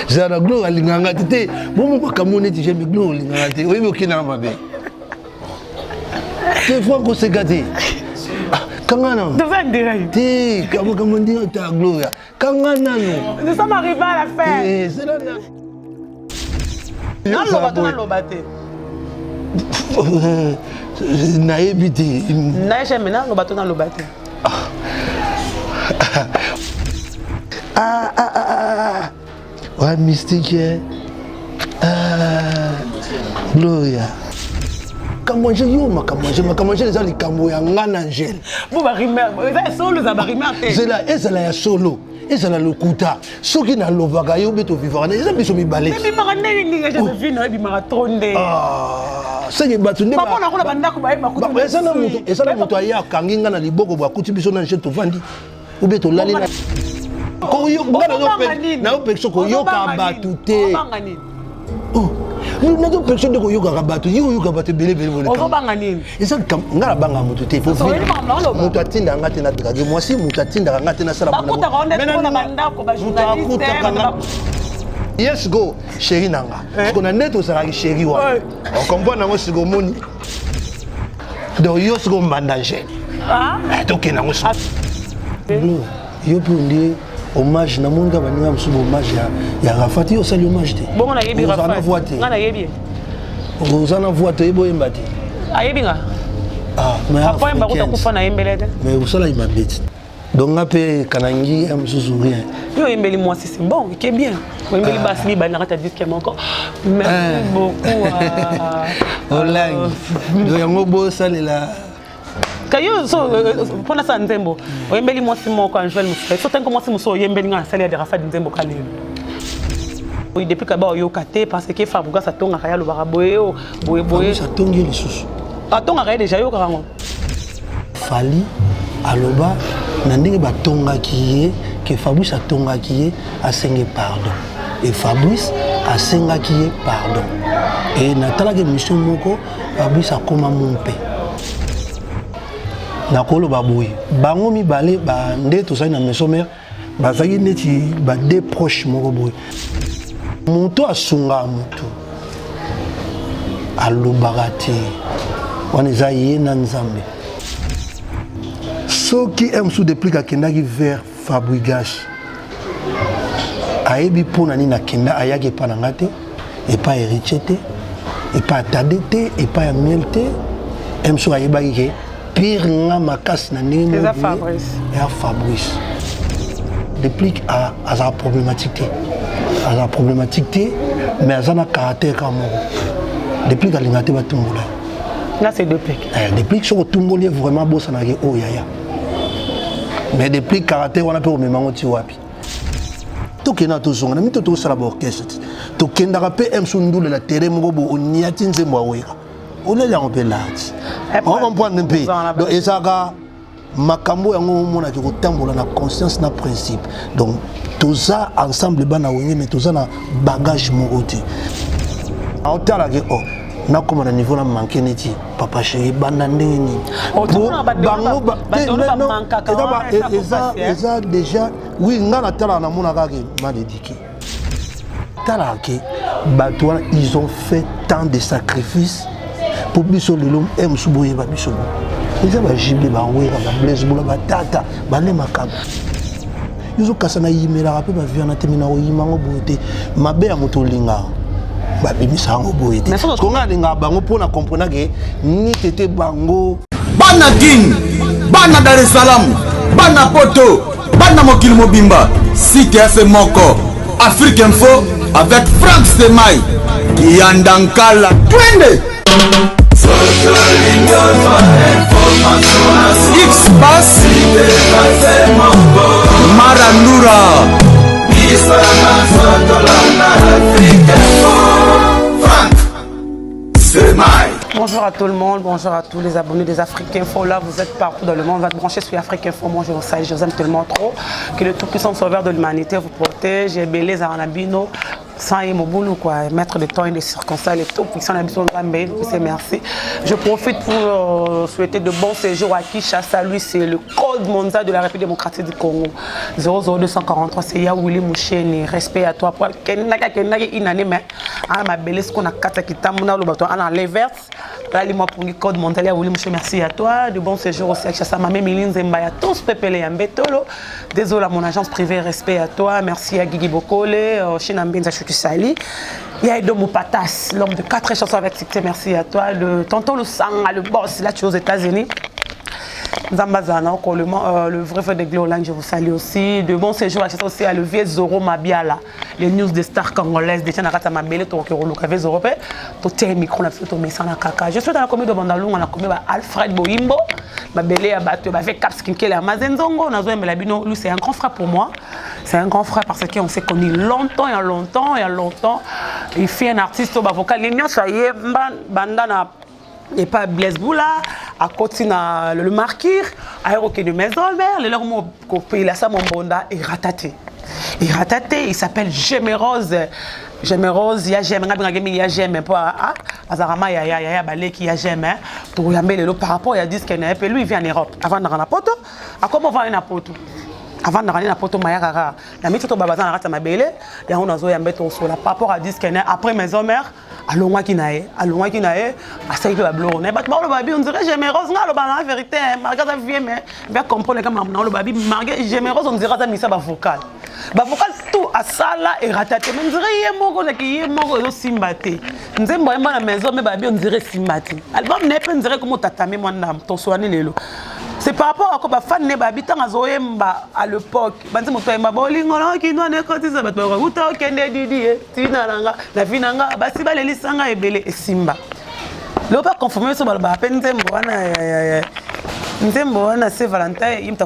Zala na Gloire alingaka nga te te. Bomo makambo neti j'aime Gloire olingaka te. Oyebi okendaka mabe. Te Franck koseka te. Ah, kanga nanu. Toza en direct. Te makambo ndenge ta Gloria. Kanga nanu. Nous sommes arrivés à la fin. Te zela nanu. Naloba to naloba te. Nayebi te. Naye j'aime naloba to naloba te. Ah, ah, ah, ah. Ouais, mystique. Eh. Ah, Gloria. Makambo Angèle, yo makambo Angèle, makambo Angèle eza likambo ya nga na Angèle. Bo ba rumeur, eza solo eza ba rumeur te. Zela ezala ya solo. Ezala lokuta. Soki nalobaka yo mpe tovivaka na eza biso mibale. Ebimaka ndenge nini nga jamais vu na ebimaka trop nde. Ah, seke bato nde Papa na kuna bandako bayeba kutu. Eza na moto, eza na moto aye akangi nga na liboko bo akuti biso na Angèle tovandi. Ou bien tolali na nayo pekisa koyoka bato te. Nazo pekisa nde koyokaka bato, yo oyoka bato ebele ebele. Ozobanga nini? Eza nga nabanga moto te. Moto atindaka nga te na drague mwasi, moto atindaka nga te nasala. Moto yes go chéri na nga siko na nde tozalaki chéri wana ocomprendre yango. Siko omoni, donc yo siko mbanda jeune, tokende yango siko yo mpe ondie hommage. Namoni kaka baninga mosusu hommage ya Rafat, yo osali hommage te. Bongo nayebi. Oza na voix te. Nga nayebi. Oza na voix te, oyebi oyemba te. Ayebi nga. Papa oyemba kuta kufa na yembele te. Mais osalaki mabe te, donc nga mpe kanangi ya mosusu rien. Yo oyembeli mwasi, c'est bon, eke bien. Oyembeli basi mibale na kati ya disque moko. Merci beaucoup. Olangi, donc yango bosalela. Ka yo so mpona sala nzembo, oyembeli mwasi moko Angèle mosusu, so tango mwasi mosusu oyembeli, nga nasali ya de Rafat nzembo kalelo. Oui, depuis kaba oyoka te parce que Fabregas atongaka ye, alobaka boye o boye boye. Atongi ye lisusu. Atongaka ye déjà, ayokaka yango. Fally aloba na ndenge batongaki ye ke Fabrice atongaki ye, asenge pardon, e Fabrice asengaki ye pardon. E natalaki émission moko, Fabrice akóma mu mpe nakoloba boye, bango mibale nde tozali na maison mère, bazalaki neti ba deux proche moko boye. Moto asungaka moto alobaka te, wana eza ye na Nzambe. Soki mosusu Deplick akendaki vers Fabregas, ayebi mpo na nini akenda. Ayaki epa na nga te, epa Héritier te, epa Atade te, epa ya Miel te. Mosusu ayebaki ke pire nga makasi na ndenge Eza Fabrice. Ya Fabrice. Deplick azala problématique te, azala problématique te, mais aza na caractère kaka moko. Deplick alingaka te batumbola ye. Nga c'est Deplick. Deplick, soki otumboli ye vraiment, abosanaki oyo yaya. Mais Deplick, caractère wana mpe omema yango ti wapi? Tokenda, tozonga na mito, tosala baorchestre te, tokendaka mpe msu ndulela terrain moko bo oniati nzembo aweka, oleli yango mpe large, ocomprendre mpe. Donc ezalaka makambo yango omonaki kotambola na conscience na principe. Donc toza ensemble bana Wenge, mais toza na bagage moko te. Aotalaki o nakóma na niveau na manke neti papa chéri, banda ndenge nini? Bango eza déjà, oui, nga natalaka, namonaka ke mal éduqué. Talaka ke bato wana, ils ont fait tant de sacrifices mpo biso lelo e mosusu boyeba biso bo eza bajible, bawera, bablaise bula, batata balemaka yozokasa. Nayimelaka mpe baviana te, me na koyima yango boye te. Mabe ya moto olingaka, babimisa yango boye te. Konga alingaka bango mpo na comprendre ke nite te bango. Bana Kin, bana Dar es Salaam, bana Poto, bana mokili mobimba, site ya se moko, Afrique Info avec Frank Semai Kiyanda Nkala, twende X Pass Marandura. Frank Semai. Bonjour à tout le monde, bonjour à tous les abonnés des Africains Info. Là, vous êtes partout dans le monde. On va te brancher sur Afrique Info. Moi, je vous salue, je vous aime tellement trop. Que le Tout-Puissant Sauveur de l'humanité vous protège. Ebele Zaranabino. Sans ye mobulu quoi, maître de temps et de circonstances, le tout puissant na biso Nzambe, c'est merci. Je profite pour souhaiter de bons séjours à Kinshasa. Lui, c'est le code mondial de la République démocratique du Congo. 00243, c'est Ya Willy Moucheni. Respect à toi. Pour kendaka kendaka une année mais ana mabele ce qu'on a kata kitambo na loba to ana les vertes. Là, moi pour le code mondial Ya Willy Moucheni, merci à toi. De bons séjours aussi à Kinshasa. Mamé Miline Zemba ya tous pepele ya Mbetolo. Désolé à mon agence privée, respect à toi. Merci à Guigui Bokole, China Mbenza Chukusali. Il y a Edo Moupatas, l'homme de 4 chansons avec succès, merci à toi. Le tonton le sang, le boss, là tu es aux États-Unis. Nzambazana, encore le vrai frère de Gloland, je vous salue aussi. De bons séjours à aussi à le vieux Zoro Mabiala, les news des stars congolaises. Déjà, Nakata Mabele, ton Kerolo, Café Zoro, ton thé micro, la photo, mais sans la caca. Je suis dans la commune de Bandalou, on a commune Alfred Boimbo, Mabele, Abato, avec Caps Kinkele, Amazenzongo, Nazo Mbelabino. Lui, c'est un grand frère pour moi. C'est un grand frère parce qu'on s'est connus longtemps, il y a longtemps, il y a longtemps. Il fait un artiste au vocal. Les miens, ça y est, bandana. Et pas Blaise Boula, à côté na le marquir, à de maison mère, le leur mot il a ça mon bonda et rataté. Et rataté, il s'appelle Gémérose. Gémérose, il y a Gem, il y a Gem, pas Azarama ya ya ya baleki ya Gem, pour yambe le par rapport il y a disque et lui il vient en Europe avant de rendre poto. À comment va na poto? Avant de rendre na poto maya rara. Na mito babaza na rata mabele, ya on azo yambe to sola par rapport à disque après maison mère. Alongwaki na ye, alongwaki na ye, asalaki mpe babiloko na ye. Bato bakoloba bi, on dirait Gémérose, nga aloba na vérité, malgré aza vie, mais va comprendre kama na oloba bi, malgré Gémérose, on dirait aza misa bavocal. Bavocal tout asala erata te, mais on dirait ye moko naki ye moko ezosimba te. Nzembo ayemba na maison, mais babi on dirait simba te. Album na ye mpe on dirait komo tatame mwana toswani lelo. C'est par rapport à quoi bafan ne babi ntango azoyemba à l'époque banzi moto ayemba bolingo na okindwa na ekotisa bato bakuta okende didi ye tina na nga na vi na nga basi balelisanga ebele esimba lelo baconfirme biso balobaka mpe nzembo wana nzembo wana se Valentin ye moto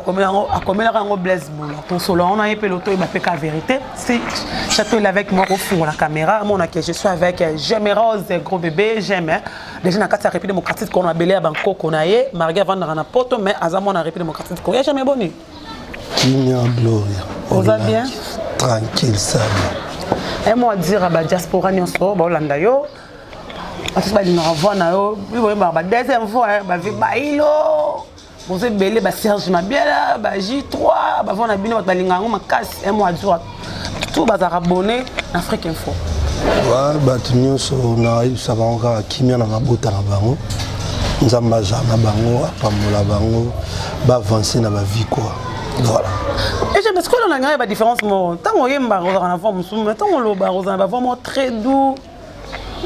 akomelaka yango Blaise Boula. Tosolo yango na ye mpe loto oyeba mpe ka vérité. Si Château est avec moi kofungola caméra amonake, je suis avec Gémérose, gros bébé Gem déjà na kati ya République démocratique Congo, mabele ya bankoko na ye. Margi avandaka na poto mais aza mwana République démocratique Congo. Ya Jamais, boni? Kimia, Gloria. Oza bien? Tranquille, ça. Un mot à dire à badiaspora nyonso baolanda yo, bato balingaka voix na yo, boyembaka ba deuxième voix, bavi bailo bozo ebele, baserge Mabiala, ba J3, bavoix na bino bato balingaka yango makasi. Un mot à dire tout bazalaka abonné na Afrique Info. Wa bato nyonso nayebisa bango kaka kimia na mabota na bango, Nzambe azala na bango, apambola bango, baavance na bavie quoi, voilà. Et je parce que na ngai ba différence moko, ntango oyembaka ozalaka na voix mosusu, mais ntango olobaka ozala na bavoix moko très doux,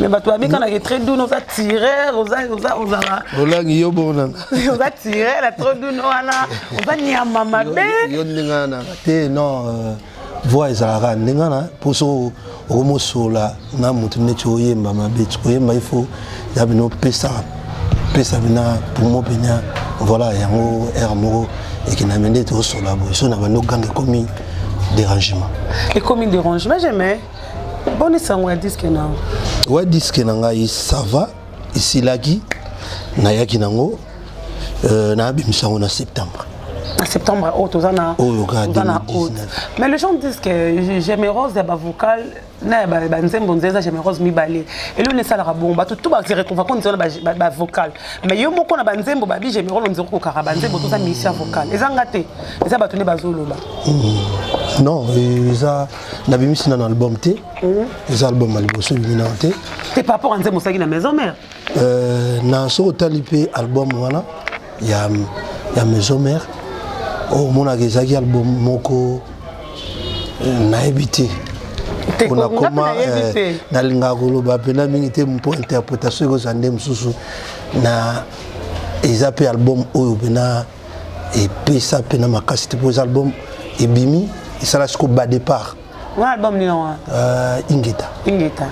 mais bato babikanaka très doux, oza tireur, ozala Olangi yo bonanga. Oza tireur na trop doux wana, oza nyama mabe. Yo ndenge nanga te, non, voix ezalaka ndenge wana mpo soki okomosola na motu neti oyemba mabe, koyemba il faut ya bino pesa pesa bina poumon pena, voilà, yango aire moko ekendami nde tokosola boye so na bando ganga ekomi dérangement. Ekomi dérangement. Jamais boni sango ya disque na? Ouais, disque na ngai ça va, esilaki, nayaki nango, nayabimisa yango na septembre. Na septembre oyo toza na Oyo kaka. Toza na août. 2019. Mais les gens disent que Gémérose ya bavocal na ya banzembo nzela eza Gémérose mibale. Eloni esalaka bongo, bato tout base retrouva ko nzela na bavocal, mais yo moko na banzembo babi Gémérose ondire kokaka banzembo toza musicien vocal. Eza nga te, eza bato nde bazoloba. Non, eza nabimisi nano album te, eza album ya liboso ebimi nano te. Te, par rapport a nzembo osalaki na maison mère. Na soki otali mpe album wana ya maison mère oyo omonaka, ezalaki album moko, nayebi te. Te, Mpona nga mpe koma, nayebi te. Nalingaka koloba mpena mingi te mpo interprétation ekozala nde mosusu na eza mpe album oyo mpena epesa mpena makasi te, mpo eza album ebimi esala siko ba départ. Wana album nini wana? Ingeta. Ingeta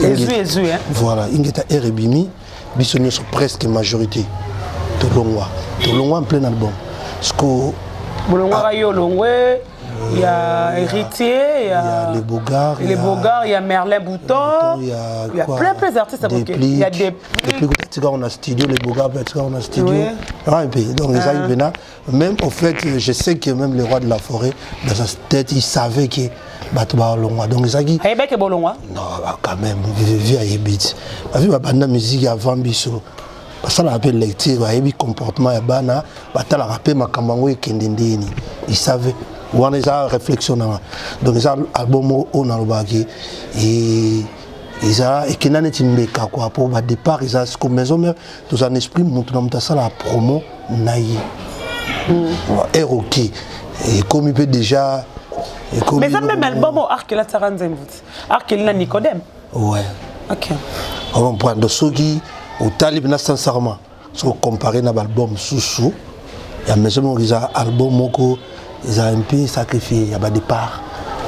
ezwi ezwi, hein? Voilà, Ingeta air ebimi, biso nyonso presque majorité tolongwa, tolongwa en plein album siko. Bolongwaka, yo olongwe? Il y a Héritier, il y a Les Bogards, Les Bogards, il y a Merlin Bouton, il y a, il y a plein plein d'artistes. Il y a des plus. On a studio, les Bogards, on a studio. Ah, donc, les ah. Même au fait, je sais que même le roi de la forêt, dans sa tête, il savait que bato balongwa. Donc ezalaki ayebaki bolongwa. Non, quand même, vie ayebi ti bavi babanda musique avant biso, basalaka mpe lecture, bayebi comportement ya bana, batalaka mpe makambo yango ekende ndeni. Il savait. Wana eza réflexion nanga. Donc eza album moko oyo nalobaki eza ekenda neti mbeka kua, po badépart eza siko maison mère. Toza na esprit motu na moto asalaka promo na ye. Air ok, ekomi mpe déjà. Mais eza même album oyo Arkeli atiaka nzembo ti Arkeli na Nicodème. Ouais. Ok. Ocomprendre. Donc soki otali mpena sincèrement, soki ocompare na baalbum mosusu ya maison moko, eza album moko eza un peu sacrifié ya badépart,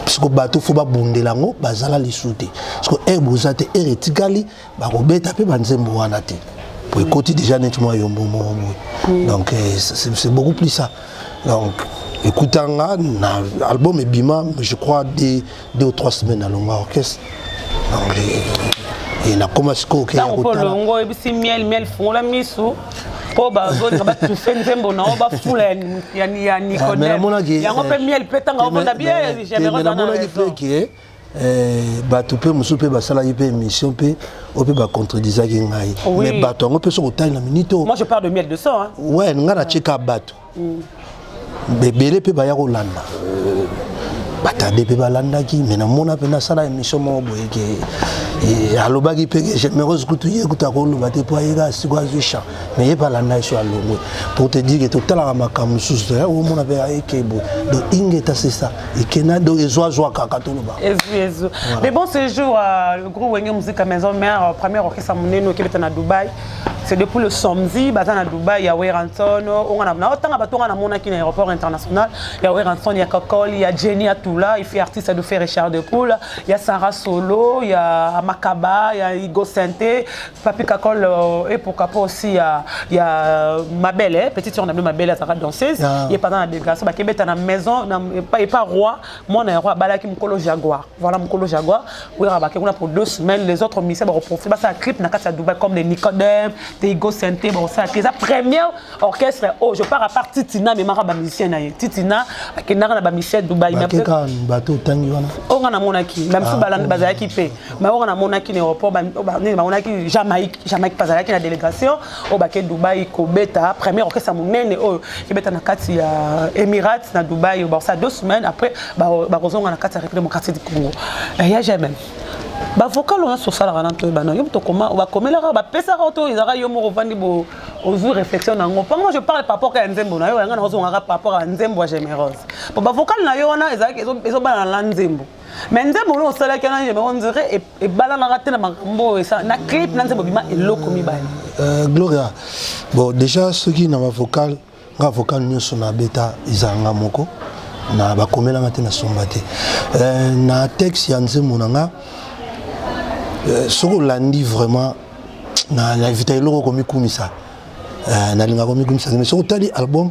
puisque bato fo babundela yango bazala lisu te. Parce que aire boza te, aire etikali, bakobeta mpe banzembo wana te, po ekoti déjà neti mwa yombo moko boye. Donc c'est beaucoup plus ça. Donc ekutanga na album ebima, je crois, 2 ou 3 semaines alongwa orchestre. Donc e nakoma sikoyo ke ntango mpo olongo, oyebisi Miel: Miel, fungola misu, mpo bazolinga batufe nzembo na o bafula ya Nicodème. Yango mpe Miel mpe ntango aovanda bien. Namonaki mpe ke bato mpe mosusu mpe basalaki mpe émission mpe oyo mpe bacontredisaki ngai. Mais bato yango mpe soki otali na minute oyo. Moi, je parle de Miel de Son, hein. Ouais, ngai natyeka bato ebele mpe baya kolanda, batade mpe balandaki. Mais namona mpe nasala émission moko boye ke alobaki mpe ke Générose kutu ye kutu akoloba te, mpo ayeka siko azwi champ, mais ye mpe alanda ye so alongwe. Pour te dire ke totalaka makambo mosusu, omona mpe ayeke boye. Donc ingeta, c'est ça, ekenda. Donc ezwazwa kaka, toloba. Ezwi, ezwi. Mais bon séjour, le groupe Wenge Musica Maison Mère, premier orchestre monene okebeta na Dubaï, c'est depuis le samedi baza na Dubaï. Ya Werrason onga na otanga bato nga namonaki na aéroport international, ya Werrason, ya Kakol, ya Jenny Atula, ifi artiste de fer Richard de Poule, ya Sarah Solo, ya Makaba, ya Igo Sente, Papi Kakol, et pourquoi pas aussi ya Mabele, eh, petite sœur na Mabele azalaka danseuse. Ye pendant la délégation bakebeta na maison na epa roi, mwana ya roi abalaki, mokolo Jaguar. Voilà, mokolo Jaguar oyaka, bake kuna pour 2 semaines. Les autres musiciens bakoprofite basala clip na kati ya Dubai, comme les Nicodème, Teigo Sente bakosala clip. Eza première orchestre oyo je pars, à part Titina amemaka bamusicien na ye. Titina akendaka na bamusicien Dubai. Bakeka bato otangi wana. Oyo nga namonaki, bamisu bazalaki mpe, mais oyo nga namonaki na aéroport, nini, bamonaki Jamaïque. Jamaïque bazalaki na délégation oyo bake Dubai kobeta, première orchestre monene oyo ebeta na kati ya Émirats na Dubai. Bakosala 2 semaines, après bakozonga na kati ya République démocratique du Congo. Ya Jemel, bavocal nyonso osalaka na toyebana yo moto bakomelaka, bapesaka to ezalaka yo moko ovandi ozwi réflexion nango? Mpango moi je parle par rapport ya nzembo na yo, yanga nazongaka par rapport ya nzembo ya Générose, po bavocal na yo wana ezalaki ezobalana na nzembo, mais nzembo oyo osalaki wana Générose, on dirait ebalanaka te na makambo oyo na clip na nzembo bima eloko mibale. Gloria, bon, déjà soki na bavocal, nga vocal nyonso nabeta ezala nga moko na bakomelanga te, nasomba te. Na texte ya nzembo na nga, soki olandi vraiment na evita eloko komikumisa, nalingaka komikumisa te, mais soki otali album,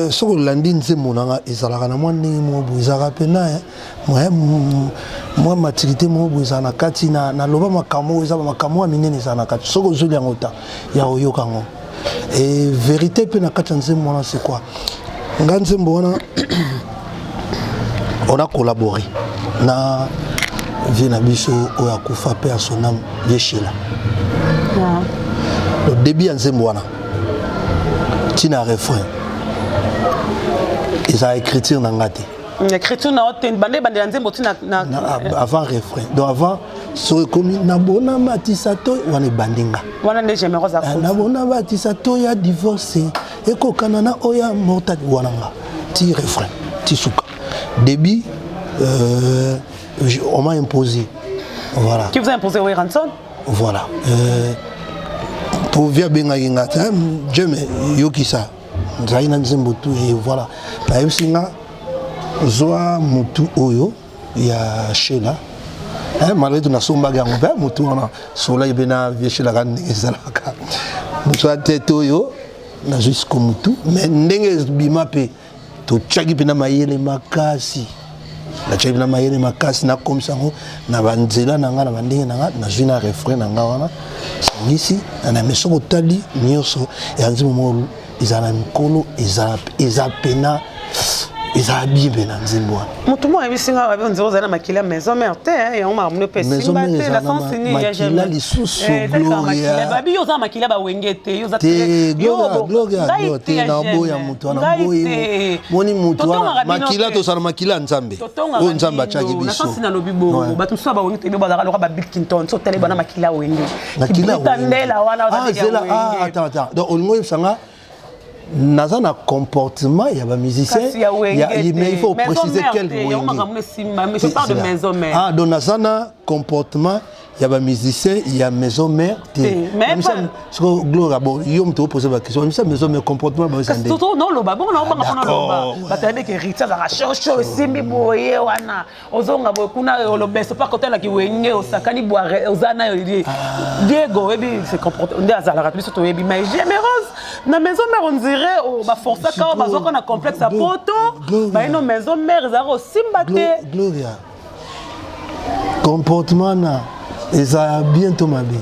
soki olandi nzembo na nga, ezalaka na mwa ndenge moko boye, ezalaka mpena mwa maturité moko boye ezala na kati. Naloba makambo oyo eza makambo ya minene, ezala na kati. Soki ozoli yango ta ya koyoka yango et vérité mpe na kati ya nzembo wana, c'est quoi? Nga nzembo wana, on a collaboré na vie na biso oyo akufa mpe ya son âme, ye Shela. Le début ya nzembo wana ntina refrain eza écriture na nga te. Écriture na yo te, bande ebandela nzembo ntina? Avant refrain, donc avant soki ekomi nabona matisa to wana ebandi nga. Wana nde Générose. Nabona batisa to ya divorce ekokana na oyo ya mortali, wana nga ti refrain ti suka. Début, on m'a imposé, voilà. Qui vous a imposé? Werrason? Voilà, po vi abengaki nga te: "Jeme, yokisa nzali na nzembo tu." Et voilà, bayebisi nga: "Zwa motu oyo ya Shela." Malgré tout nasombaki yango mpe motu wana sola ebe na vie Shelaka ndenge ezalaka motu ya tete oyo nazwi siko motu, mais ndenge ebima mpe. Totiaki mpena mayele makasi, natiaki mpena mayele makasi, nakomisa yango na banzela na ngai, na bandenge na ngai, nazwi na refrain na ngai wana, sangisi na me. Soki otali nyonso ya nzembo moko, ezala na mikolo, eza pena, ezala bien mpe na nzembo wana. Motu moko ayebisi nga babi nzembo ozali na makila Maison Mère te, yango makambo mpe esimba te na sens nini? Makila lisusu, Gloria? Babi yo oza na makila bawenge te, yo oza te. Gloria, Gloria te, naboya motu wana, boyi moni motu wana. Makila, tozala makila ya Nzambe oyo Nzambe atiaki biso. Sens nalobi bongo, bato mosusu bawenge toyebi bazalaka loka ba Bill Clinton. So otali bana makila wenge. Makila ndela wana. Zela, attends, attends. Donc olingo oyebisa nga naza na comportement ya bamusicien, mais il faut préciser quel wenge. Ah, donc naza na comportement ya bamusicien ya Maison Mère te. Siko Gloria, bon, yo moto opose baquestion, bamisa Maison Mère, comportement baosa nde noloba bongo, naobanga mpona loba. Bato yabeke Héritier azalaka shosho, esimbi boye wana, ozonga boye kuna, olobeso mpa kotalaki wenge, osakani boire, oza na Diego, oyebi se comporte nde azalaka, biso toyebi. Mais Gémérose na Maison Mère, on dirait baforçaka, bazwaka na complexe ya poto, bayino Maison Mère ezalaka osimba te. Gloria, comportement na eza bien to mabe?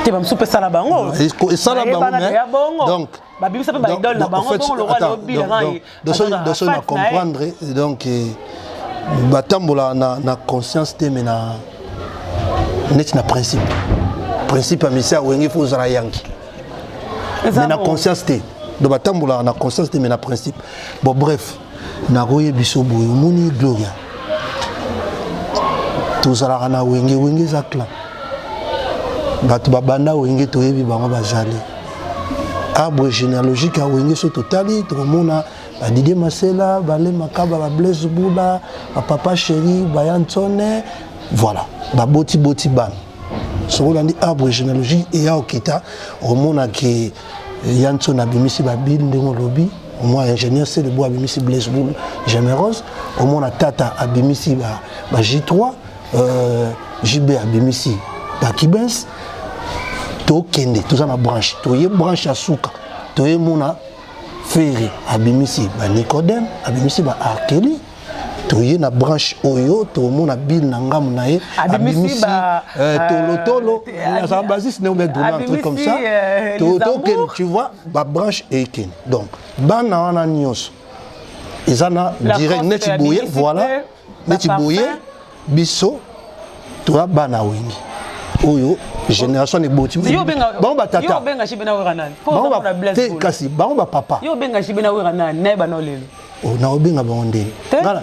Te, bamosusu mpe esala bango. Esala bango. Donc babimisa mpe baidole na bango bongo, lokwa lobilanga. Doso na comprendre, donc batambola na conscience te, mais na neti na principe ya misi ya wenge, fo ozala yanki, mais na conscience te. Donc batambolaka na conscience te, mais na principe. Bon, bref, nakoyebi biso boye, omoni Gloria, tozalaka na wenge. Wenge eza clan, bato babanda wenge toyebi bango, bazali arbre généalogique ya wenge. So totali, tokomona badidier Masela, balemakaba, bablaise Bula, bapapa Chéri, baya Ntone, voilà, babotiboti bana. Soki olandi arbre généalogique eya okita, omonake ya Ntone abimisi babile, ndenge olobi, omona ingénieur Selebo abimisi Blaise Bula, Gémérose, omona tata abimisi ba J3, JB abimisi bakibens. Tokende, toza na branche, toye branche ya suka, toyemona Ferre abimisi banicodème, abimisi baarkeli. Toye na branche oyo, tomona Bill na ngambo na ye, abimisi Tolotolo, azala bassiste ne ou bien drummer, un truc comme ça. Tokende, tu vois, babranche ekende. Donc bana wana nyonso eza na direct neti boye, voilà, neti boye biso toya bana wenge oyo génération eboti bango batata te, kasi bango bapapa. Naobenga bango ndeni? Naobenga bango ndeni? Nga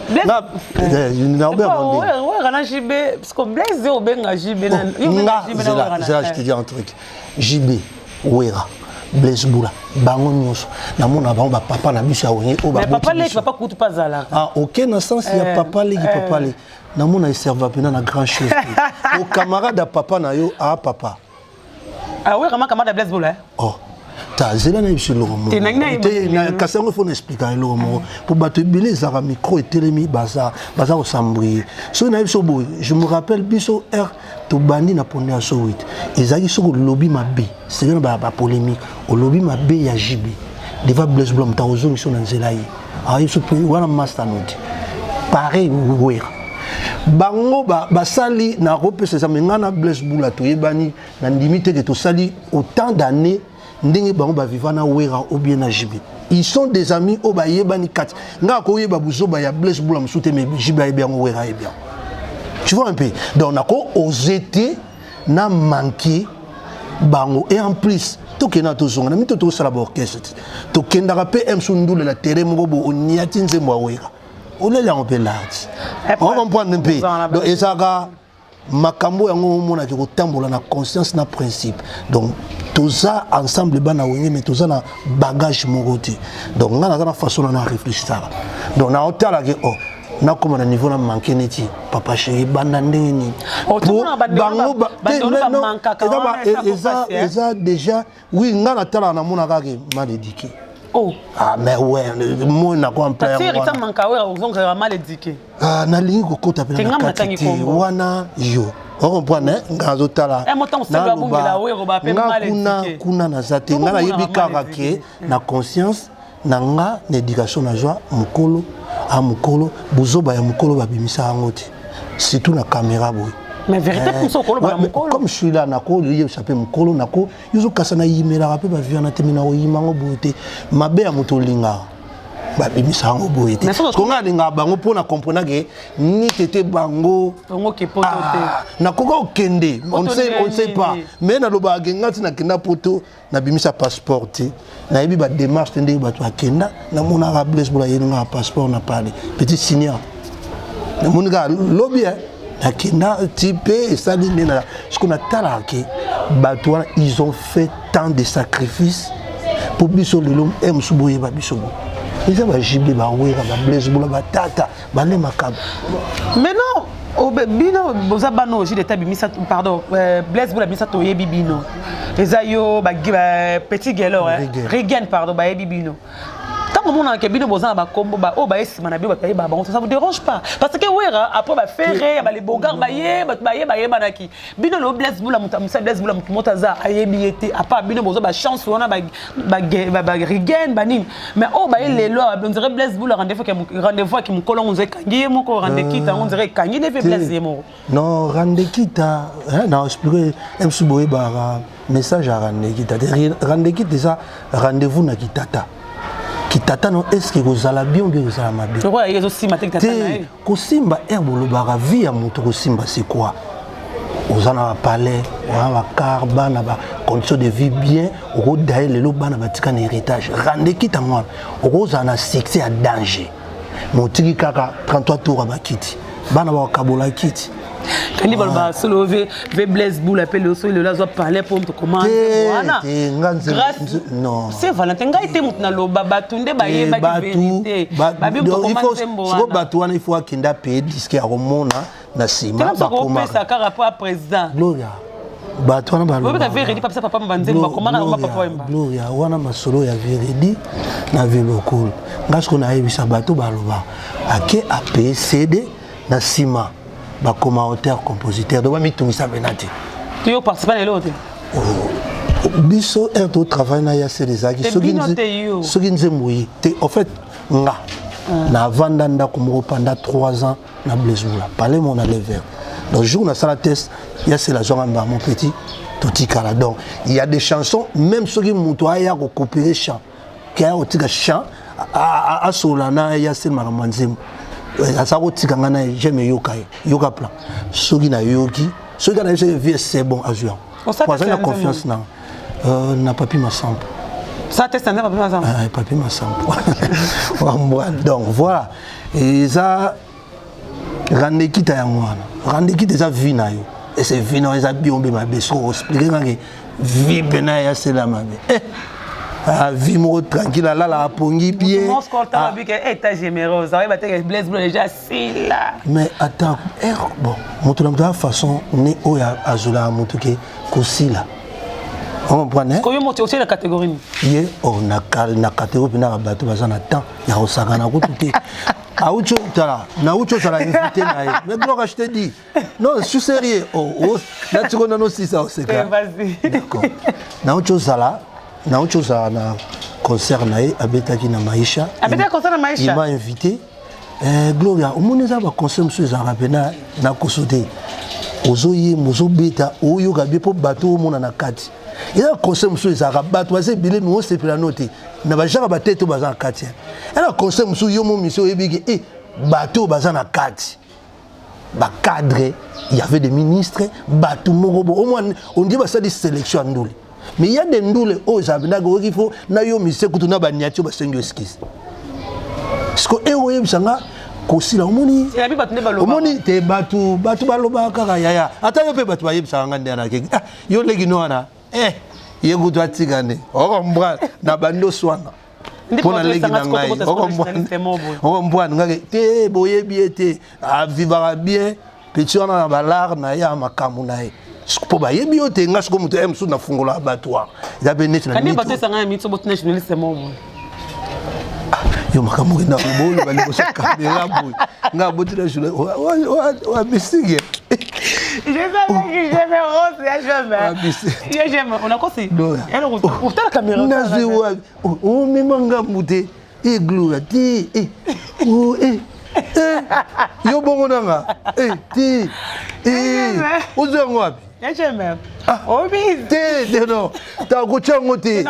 zela, je te dis un truc. JB, Wera, Blaise Bula, bango nyonso namona bango bapapa na biso ya wenge oyo. Ah, ok, na sens ya papa leki, papa leki namona eserva mpena na grand chose te. O camarade ya papa na yo, a papa. Ah oui, kama camarade Blaise Bula. Oh, ta zela na biso eloko moko kasi yango, ifo na explika eloko moko mpo bato ebele ezalaka micro etelemi, baza kosambrie. Soki nayebi biso boye, je me rappelle biso r tobandi na ponde ya so 8, ezalaki soki olobi mabe, seke na bapolémique, olobi mabe ya JB devant Blaise Bula, moto akozongisa na nzela ye, ayebi so mpe wana master noti. Pareil Wera, bango basali na kopesa eza me ngai na Blaise Bula toyebani, na ndimi te ke tosali autant d'années ndenge bango baviva na Wera ou bien na JB. Ils sont des amis oyo bayebani kati. Ngai akoyeba buzoba ya Blaise Bula mosusu te, mais JB ayebi yango, Wera ayebi yango, tu vois un peu. Donc nako ose te na manquer bango. Et en plus, tokenda, tozonga na mito, tosala baorchestre te, tokendaka mpe msu ndulela terrain moko bo oniati nzembo ya Wera, oleli yango mpe large, ocomprendre mpe. Donc ezalaka makambo yango omonaki kotambola na conscience, na principe. Donc toza ensemble bana wenge, mais toza na bagage moko te. Donc ngai naza na façon na réfléchissaka. Donc naotalaki, oh, nakóma na niveau na manke neti papa chéri, banda ndenge nini? Bango eza déjà, oui, ngai natalaka, namona kaka mal éduqué. Oh. Ah mais ouais, moi nako mal éduqué. Ah, nalingi kokota mpe na kati te wana, yo ocomprendre. Nga azotala nga kuna, kuna naza te. Nga nayebi kaka ke na conscience. Na nga na éducation nazwa mokolo a mokolo, buzoba ya mokolo babimisa yango te, surtout na caméra boye. Mais vérité mpo okoloba na mokolo. Comme je suis là, nakoyebisa mpe mokolo nako yozokasa, nayimelaka mpe bavia na te, me nakoyima yango boye te. Mabe ya moto olingaka, babimisa yango boye te. Ko nga alingaka bango mpo na comprendre ke ni tete bango. Nakoka kokende, on ne sait pas, mais nalobaka ke nga ti nakenda poto, nabimisa passeport te, nayebi badémarche te ndenge bato bakenda. Namonaka Blaise Bola yeli nga passeport na pale petit senior, namoni kaka lobi nakenda ti mpe esali nde na siko. Natalaka ke bato wana, ils ont fait tant de sacrifices mpo biso lelo e mosusu boyeba biso bo eza bajibe, bawera, bablaise Bola, batata bale makabo. Mais non, bino boza bana oyo Jide bimisa, pardon, Blaise Bola bimisa. Toyebi bino, eza yo petit gelor, Rigen, pardon, bayebi bino. Ntango omonaka bino boza na bakombo oyo baye nsima na bino, bato bayebaka bango, ça vous dérange pas? Parce que Wera, après bafere ya balebogar, baye bato baye bayebanaki. Bino lelo, Blaise Bula, moto amosa Blaise Bula, moto moto aza ayebi ye te, apa bino bozwa bachance wana, barigen banini. Mais oyo baye lelo, on dirait Blaise Bula, rendez-vous aki mokolo yango nzela ekangi ye moko, rendekita yango nzela ekangi nde mpe Blaise ye moko. Non, randekita na expliqué msu, boyebaka message ya randekita te. Randekita eza rendez-vous na kitata. Kitata no, est ce que kozala bien ou bien kozala mabe? Te, kosimba aire bolobaka vie ya moto kosimba, c'est quoi? Oza na bapalais, oza na bacar, bana bacondition de vie bien, okodaye lelo bana batika na héritage. Randekita mwana okozala na succès ya danger, mais otiki kaka 33 tour ya bakiti, bana bakabola kiti. Kandi baloba solo ve ve Blaise Boula mpe lelo, soki lelo azwa palais mpo moto komanda. C'est Valentin, ngai te moto naloba, bato nde bayebaki vérité, babi moto koma nzembo. Wana bato wana, il faut akende apaye disque, akomona na nsima. Bakopesa kaka mpo ya président. Gloria, bato wana. Gloria, wana masolo ya veredi na velokolo. Nga sikoyo nayebisa bato, baloba ake apaye CD, na nsima bakoma auteur compositeur, donc bamitungisa mpena te. Yo participe na eloko te. Biso heure totravaille na ya sele, ezalaki soki nzembo ye te. En fait, nga navanda ndako moko pendant 3 ans na Blaise Bula, palais mon aller vert. Donc jour nasala test, ya sele azwanga mba mon petit, totikala. Donc il y a des chansons, même soki moto aya kokopere chant, ke aya kotika chant, asola na ya sele makambo ya nzembo, aza kotika ngai na j'aime yoka ye, yoka plan. Soki nayoki, soki kaka nayebi vie, c'est bon, azwi yango po azali na confiance na Papi Masampo. Ça test na Papi Masampo. Ah, Papi Masampo. Donc voilà, eza randekita yango wana. Randekita eza vie na yo, ese vie na yo eza biombe mabe. Soki oexplike ngake vie mpena ya sela mabe, eh. Ah, vie moko tranquille, alala apongi bien. Ah. Mais attends, bon, moto na moto ya façon ne oyo azolaka moto ke kosila, ocomprendre? Otie catégorie? Ye oh, na catégorie mpena bato baza na temps ya kosakana kutu te. Auti tala, nauti ozala invité na ye. Mais Gloire, je te dis, non, je suis sérieux. Oh, oh, natiko nano sisa oseka. D'accord, nauti ozala, nauti ozala na concert na ye abetaki na Maisha. Abetaki concert na Maisha? Il m'a invité. Gloria, omoni eza baconcert mosusu ezalaka mpena na koso te. Ozoyemba, ozobeta, oyoka bien mpo bato omona na kati. Eza concert mosusu ezalaka bato baza ebele, me osepela no te na bajaka batete oyo baza na kati. Eza concert mosusu, yo mo misi oyebiki e bato oyo baza na kati, bacadre, il y avait des ministres, bato moko bo au moins on dit basali sélection ya ndule. Mais il y a des ndule oyo ezala mpendaka oyoki fo na yo mise kutu na baniati oyo basengi yo excuse. Siko e oyebisa nga kosila, omoni, omoni te, bato balobaka kaka yaya. Ata yo mpe bato bayebisaka nga nde anakeki, ah, yo leki no wana, eh, ye kutu atika nde okomprendre na bandi oswana mpo na leki na ngai. Okomprendre ngake te, boyebi ye te, avivaka bien petit wana na balare na ye ya makambo na ye mpo bayebi yo te. Nga siko moto ye mosusu nafungola bato wana, eza mpe neti na. Yo makambo okenda koboloba liboso ya kamera boye nga aboti na jour wa misike. Nazwi wapi omema ngambu te e gloria te e yo bongo nanga te ozwi yango wapi? Te te, non, takotya yango te.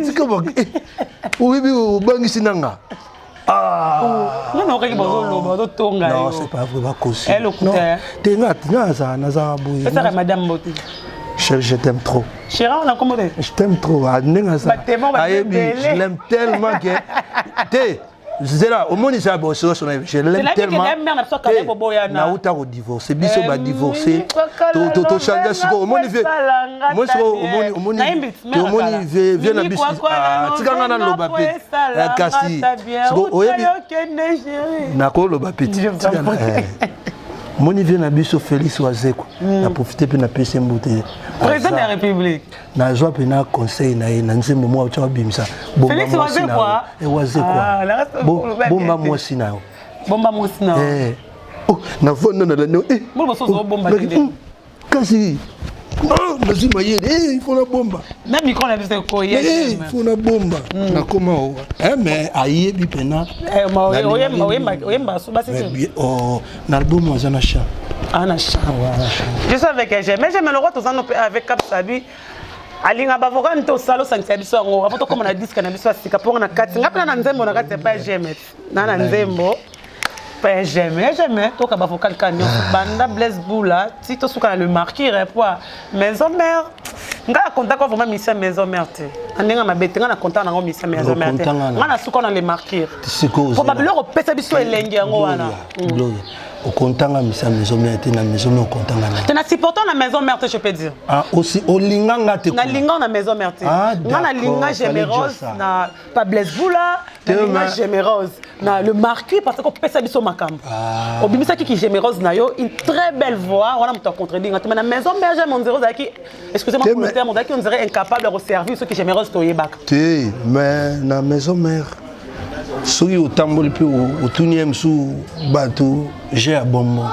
Tika, oyebi obangisi nanga. Non, c'est pas vrai, bakosi te. Nga naza naza boye. Madame Mbote. Chérie, je t'aime trop. Chérie, on a comment? Je t'aime trop. Ndenge aza. Ayebi, je l'aime tellement que te zela omoni eza bososo na je l'aime tellement. Nauta kodivorce, biso badivorce, tochange. Sikoyo omoni vie, omoni sikoyo, omoni omoni omoni vie na biso. Tikanga naloba mpe kasi sikoyo oyebi nakoloba mpe. Omoni vie na biso Félix Wazekwa, na profite mpe napesi mbote. Président de la République. Nazwa mpena conseil na ye na nzembo moko atya babimisa: "Bomba mwasi na yo, bomba mwasi na yo." Bomba mwasi na yo. Navanda na landi kasi nazwi mayele, il faut nabomba. Na micro na biso ekoya. Il faut nabomba, nakoma owa, mais ayebi mpena. Oyemba so basi. Na album aza na chant. Ah, na chant. Je suis avec mais j'aime le roi tozano avec Cap Sabi alinga bavoka nte osala osangisa biso yango avant tokóma na disque na biso ya sika mpongo na kati. Nga mpena na nzembo na kati ya pa gmt na nzembo pa gm gm toka bavocal ka nyonso banda Blaise Bula ti tosuka na le marquir po Maison Mère. Nga na contaka vraiment mission Maison Mère te, na ndenge mabe te. Nga na contact nango mission Maison Mère te, nga na suka na le marquir po babiloko opesa biso elengi yango wana. Gloria, okontanga misa Maison Mère te, na Maison Mère okontanga na te, na supportant na Maison Mère te, je peux dire. Ah, aussi olinganga te? Nalinga na Maison Mère te. Nga nalinga Gémérose na pa Blaise Bula, nalinga Gémérose na le marquis parce que opesa biso makambo, obimisaki ki Gémérose na yo, une très belle voix wana. Moto acontredire nga te, mais na Maison Mère J'aime, on dirait ozalaki, excusez-moi pour le terme, ozalaki on dirait incapable ya koservir soki Gémérose toyebaka. Te, mais na Maison Mère soki otamboli mpe otuni ye mosusu bato je ya bonbon.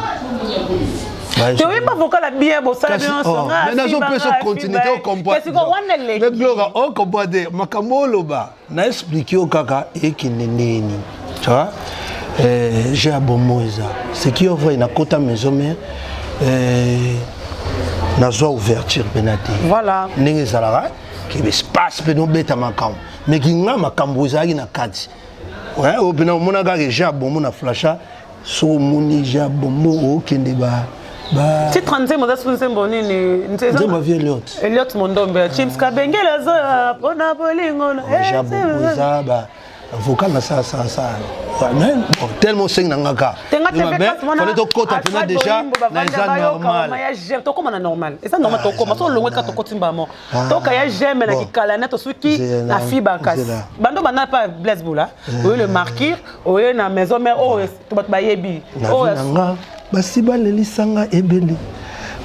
Te, oyeba vocal ya bien, bosala nyonso. Nazopesa continuité, ocomprendre Gloria, ocomprendre te makambo oloba na explique yo kaka ekende ndeni, tu vois. J'ai ya bonbon eza ce qui est vrai. Nakota Maison Mère, nazwa ouverture mpena te. Voilà. Ndenge ezalaka ke espace mpe nobeta makambo, mais kinga makambo ezalaki na kati oyo mpena omona kaka je ya bombo na flasha. Soki omoni je ya bombo okende ba Titre nzembo oza soki nzembo nini? Nzembo avie Eliot. Eliot Mondombe, Chips Kabengele azoya mpona bolingo. Je ya bombo eza ba vocal na sala sala sala, mais bon, tellement osengi na nga ka fallait tokota mpena déjà na eza normal. Tokóma na normal, eza normal, tokóma so olongwe kaka tokoti mbamo toka ya geme na kikala na tosuki na fiba. Kasi bando banda pa Blaise Bula, oyo le marquir oyo na Maison Mère oyo bato bayebi. Nanga basi balelisanga ebele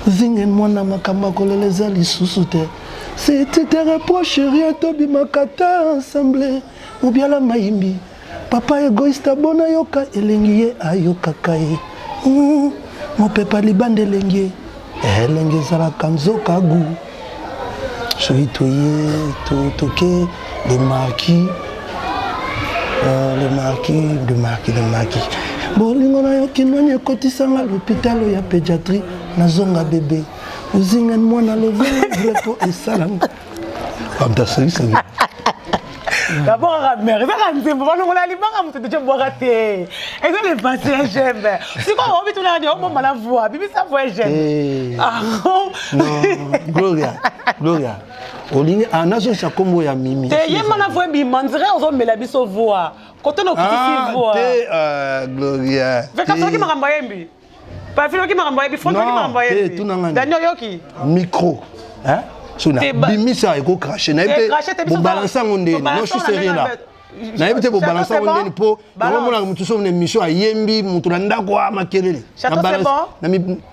zingen mwana makambo akolela eza lisusu te. Si tu te reproche rien, tobimaka ta ensemble mobiala mayimbi papa égoïste abona yoka elengi ye ayokaka ye mopepa libanda elengi ye elengi ezalaka nzoka gu soki toye toke le marquis, le marquis, le marquis, le marquis. Bolingo na yo kinwani ekotisanga l'hôpital ya pédiatrie, nazonga bébé ozingani mwana lovre po esalanga bamutu asangisaki. Babwakaka mare, ezaka nzembo balongola libanga moto deja bwaka te, eza le passé ya geme. Sikoyo obi tunaka ni obomba na voix, bimisa voix ya geme. Non, Gloria, Gloria, olingi nazongisa nkombo ya Mimi. Te, yemba na voix ebima ndire ozomela biso voix kote na okitisi voix. Te, Gloria. Veka soki makambo ayembi pafili oki makambo ayebi fond oki makambo ayebi Dani oyoki. Micro so na bimisa ekocrache, nayebi te bobalance yango ndeni. Non, je suis sérieux là, nayebi te bobalance yango ndeni mpo yango monaka motu so na émission ayembi motu na ndako a makelele.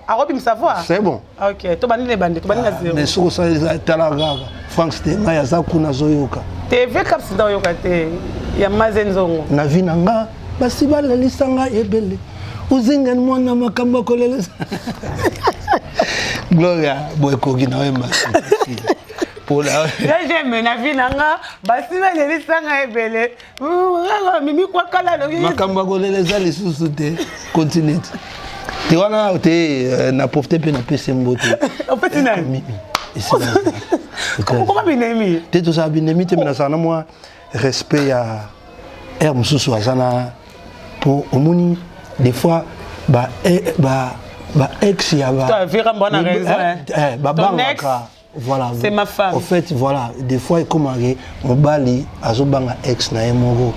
Akobimisa voix. C'est bon. Ok, tobandi na ebande, tobandi na zéro. Mais soki osala, tala kaka Frank Stemai aza kuna azoyoka. Te ve caps nda oyoka te ya maze nzongo. Na vie na nga basi balelisa nga ebele ozingani mwana makambo akolelisa gloria boye ekoki na oyemba mpona j'aime na vie na nga basi balelisa nga ebele mimi kwakala makambo akolela eza lisusu te continue te wana te euh, na profite mpe napesi mbote opesi nani mimi okoma binemi te tozala binemi te me nazala na mwa respect ya aire mosusu aza na mpo omoni des fois ba, eh, ba, ba ex ya babangaka voilà c'est ma femme au fait voilà des fois ekomaka mobali azobanga ex na ye moko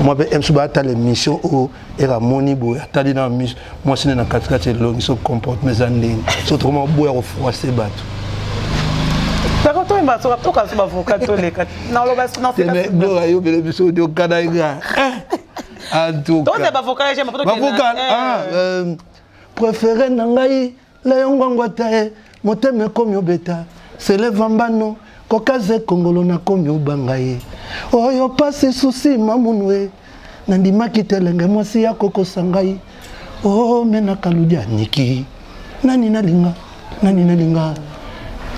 mwa mpe msu baatala émission oyo ere amoni boye atali na mwasi nde na katikati elongi so comportement eza ndenge so tokoma oboya kofroise bato yo bele biso okana nga en tout cas bavocal ah, euh, préféré na ngai Leon Ngwangwata e motema ekomi obeta seleva mbano kokaze kongolo nakomi obanga ye oyo pasi susi mamunu e nandimaki te elenge mwasi ya kokosa ngai o mena kaludi aniki nani nalinga nani nalinga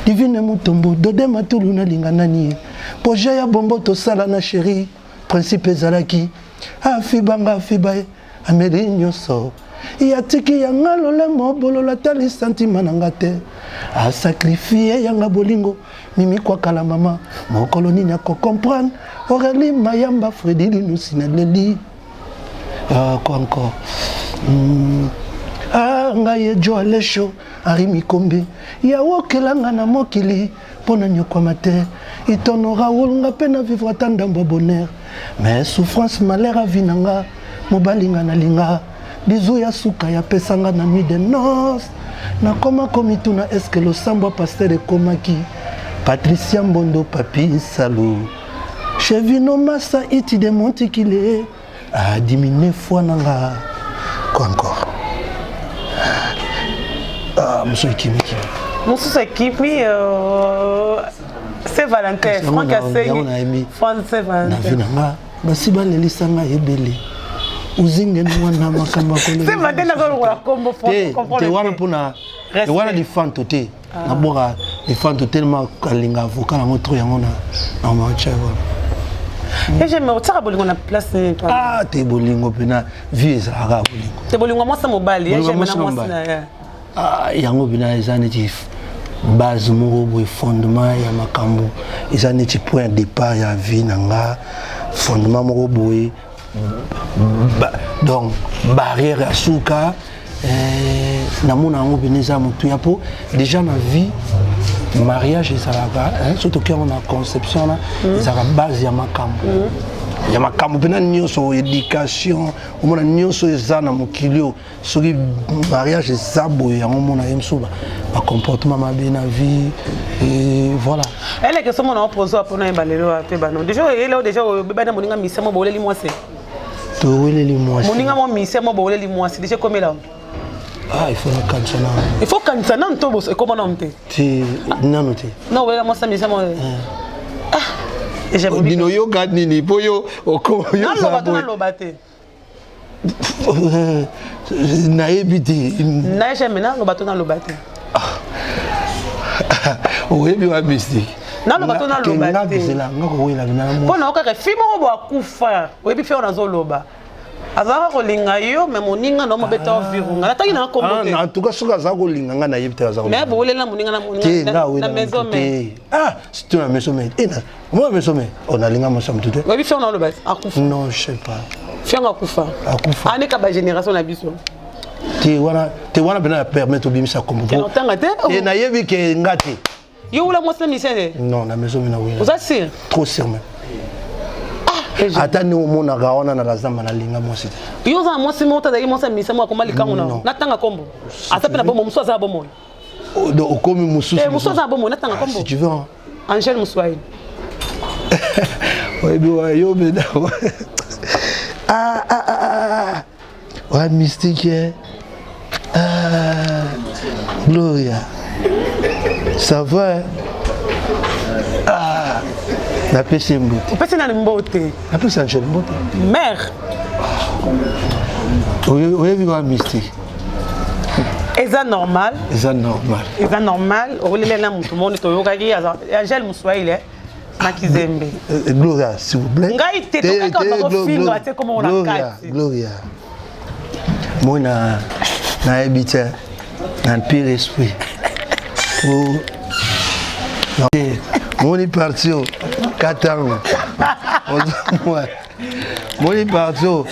divine mutombo dode matulu nalinga nani ye projet ya bombo tosala na sheri principe ezalaki afibanga afiba ye ameli nyonso yatiki yanga lolemo bolola tali santima na nga te asakrifie yanga bolingo mimi kwakala mama mokolo nini akocomprendre aurélie mayamba fredi linusi na leli ah, quoi encore mm. ah, ngai ye jo alesho henri mikombe yawokelanga na mokili mpo na nyokwama te itono raoul nga mpe na vivre ata ndambo ya bonheur mais souffrance malheur avi na nga mobali nga nalinga bizu ya suka ya pesa nga na nuit de noce nakoma komituna eske losambo ya paster ekomaki patricia mbondo papi nsalu chevino masa iti de montikile a diminuer foi na nga quoi encore ah mosusu ekimi kimi mosusu ekimi euh, saint valentin frank asengi frank saint valentin na vie na nga basi balelisa nga ebele ozingeli mwana makambo akolete wana mpona wana lifanto te ah. nabwaka lifanto tellement alinga avocat yango trop yango na macha wana ejeme otiaka bolingo na place nini ah te bolingo mpena vie ezalaka bolingo te bolingo mwasi mobali ejeme na mwasi na ye ah, yango mpena eza neti base moko boye fondement ya makambo eza neti point ya départ ya vie na nga fondement moko boye ba, donc barrière ya suka eh, namona yango mpena eza motuya mpo déjà na vie mariage ezalaka soki toki yango na conception wana mm. ezalaka base ya makambo mm. ya makambo mpena nyonso éducation omona nyonso eza na mokili oyo soki mariage eza boye yango omona ye mosusu bacomportement mabe na vie et voilà ele question mona opozo mpona yeba lelo mpe bano deja oyele oyo deja obebani na moninga misia mo boweleli mwasi toweleli mwasi moninga mo misia mo boweleli mwasi deja ekomela ah il faut nakanisa nano il faut kanisa nano to ekoma nano te te nano te non owelela mwasi na misia mo ah bino oyoka nini mpo yo naloba to naloba te nayebi te naye jamais naloba to naloba te ah. oyebi wa mystique naloba to naloba te nga kowela mpo na okaka fi moko bo akufa oyebi fi oyo nazoloba azalaka kolinga yo me moninga na mobeta wa virunga natangi na kombo te ah, en tout cas soki aza kolinga nga nayebi te aza mais bowelela moninga na moninga na maison mère ah surtout na maison mère eh, Moi, mais sommet, on a linga moi tout. Oui, fi on a akufa. Non, je sais pas. Fi akufa. Akufa. Anika ba génération na biso. Te wana te wana bena permettre obimisa kombo. Te otanga te. Te na yebi ke ngati. Yo wula mwasi na mission te. Non, na maison mina wula. Oza sûr? Trop sûr même. Ah, ata ndenge omonaka wana na lazamba nalinga mwasi te yo oza na mwasi moko tazalaki mwasi ya misa moko akoma likango na natanga kombo aza mpe na bomoi mosusu aza na bomoi Oh, donc okomi mosusu eh, mosusu aza na bomoi natanga kombo ah, si tu veux hein. Angèle Muswahili oyebi wa yo mena ah, ah, ah, ah. wa mystique eh. ah, Gloria ça va hein? ah. Napesi ye mbote. Opesi nani mbote? Napesi Angèle mbote. Mère. Oyebi wa mystique. Eza normal. Eza normal. Eza normal. Okolela na mutu moko toyokaki Angèle Muswahili. Eh? Makizembe. Eh, eh, Gloria, s'il vous plaît. Ngai te tokaka bakofinga te koma na kati. Gloria. Moi na nayebi te na pire esprit. Po moni parti o katango. Moni parti o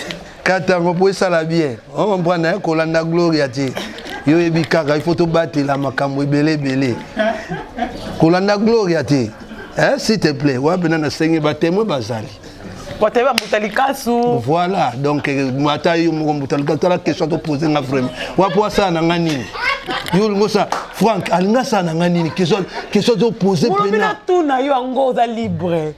katango po esala bien. O comprendre hein, kolanda Gloria te. Yo yebi kaka il faut tobatela makambo ebele ebele. Kolanda Gloria te. Hein, s'il te plaît. Wapi na nasengi ba témoin bazali. Wateba mbuta likasu. Voilà, donc euh, ata yo moko mbuta likasu tala question to poser nga vraiment. Wapi wasala na nga nini? Yo olingo osala Frank alinga asala na nga nini? Question question to poser pena. Olobi na tuna yo yango oza libre.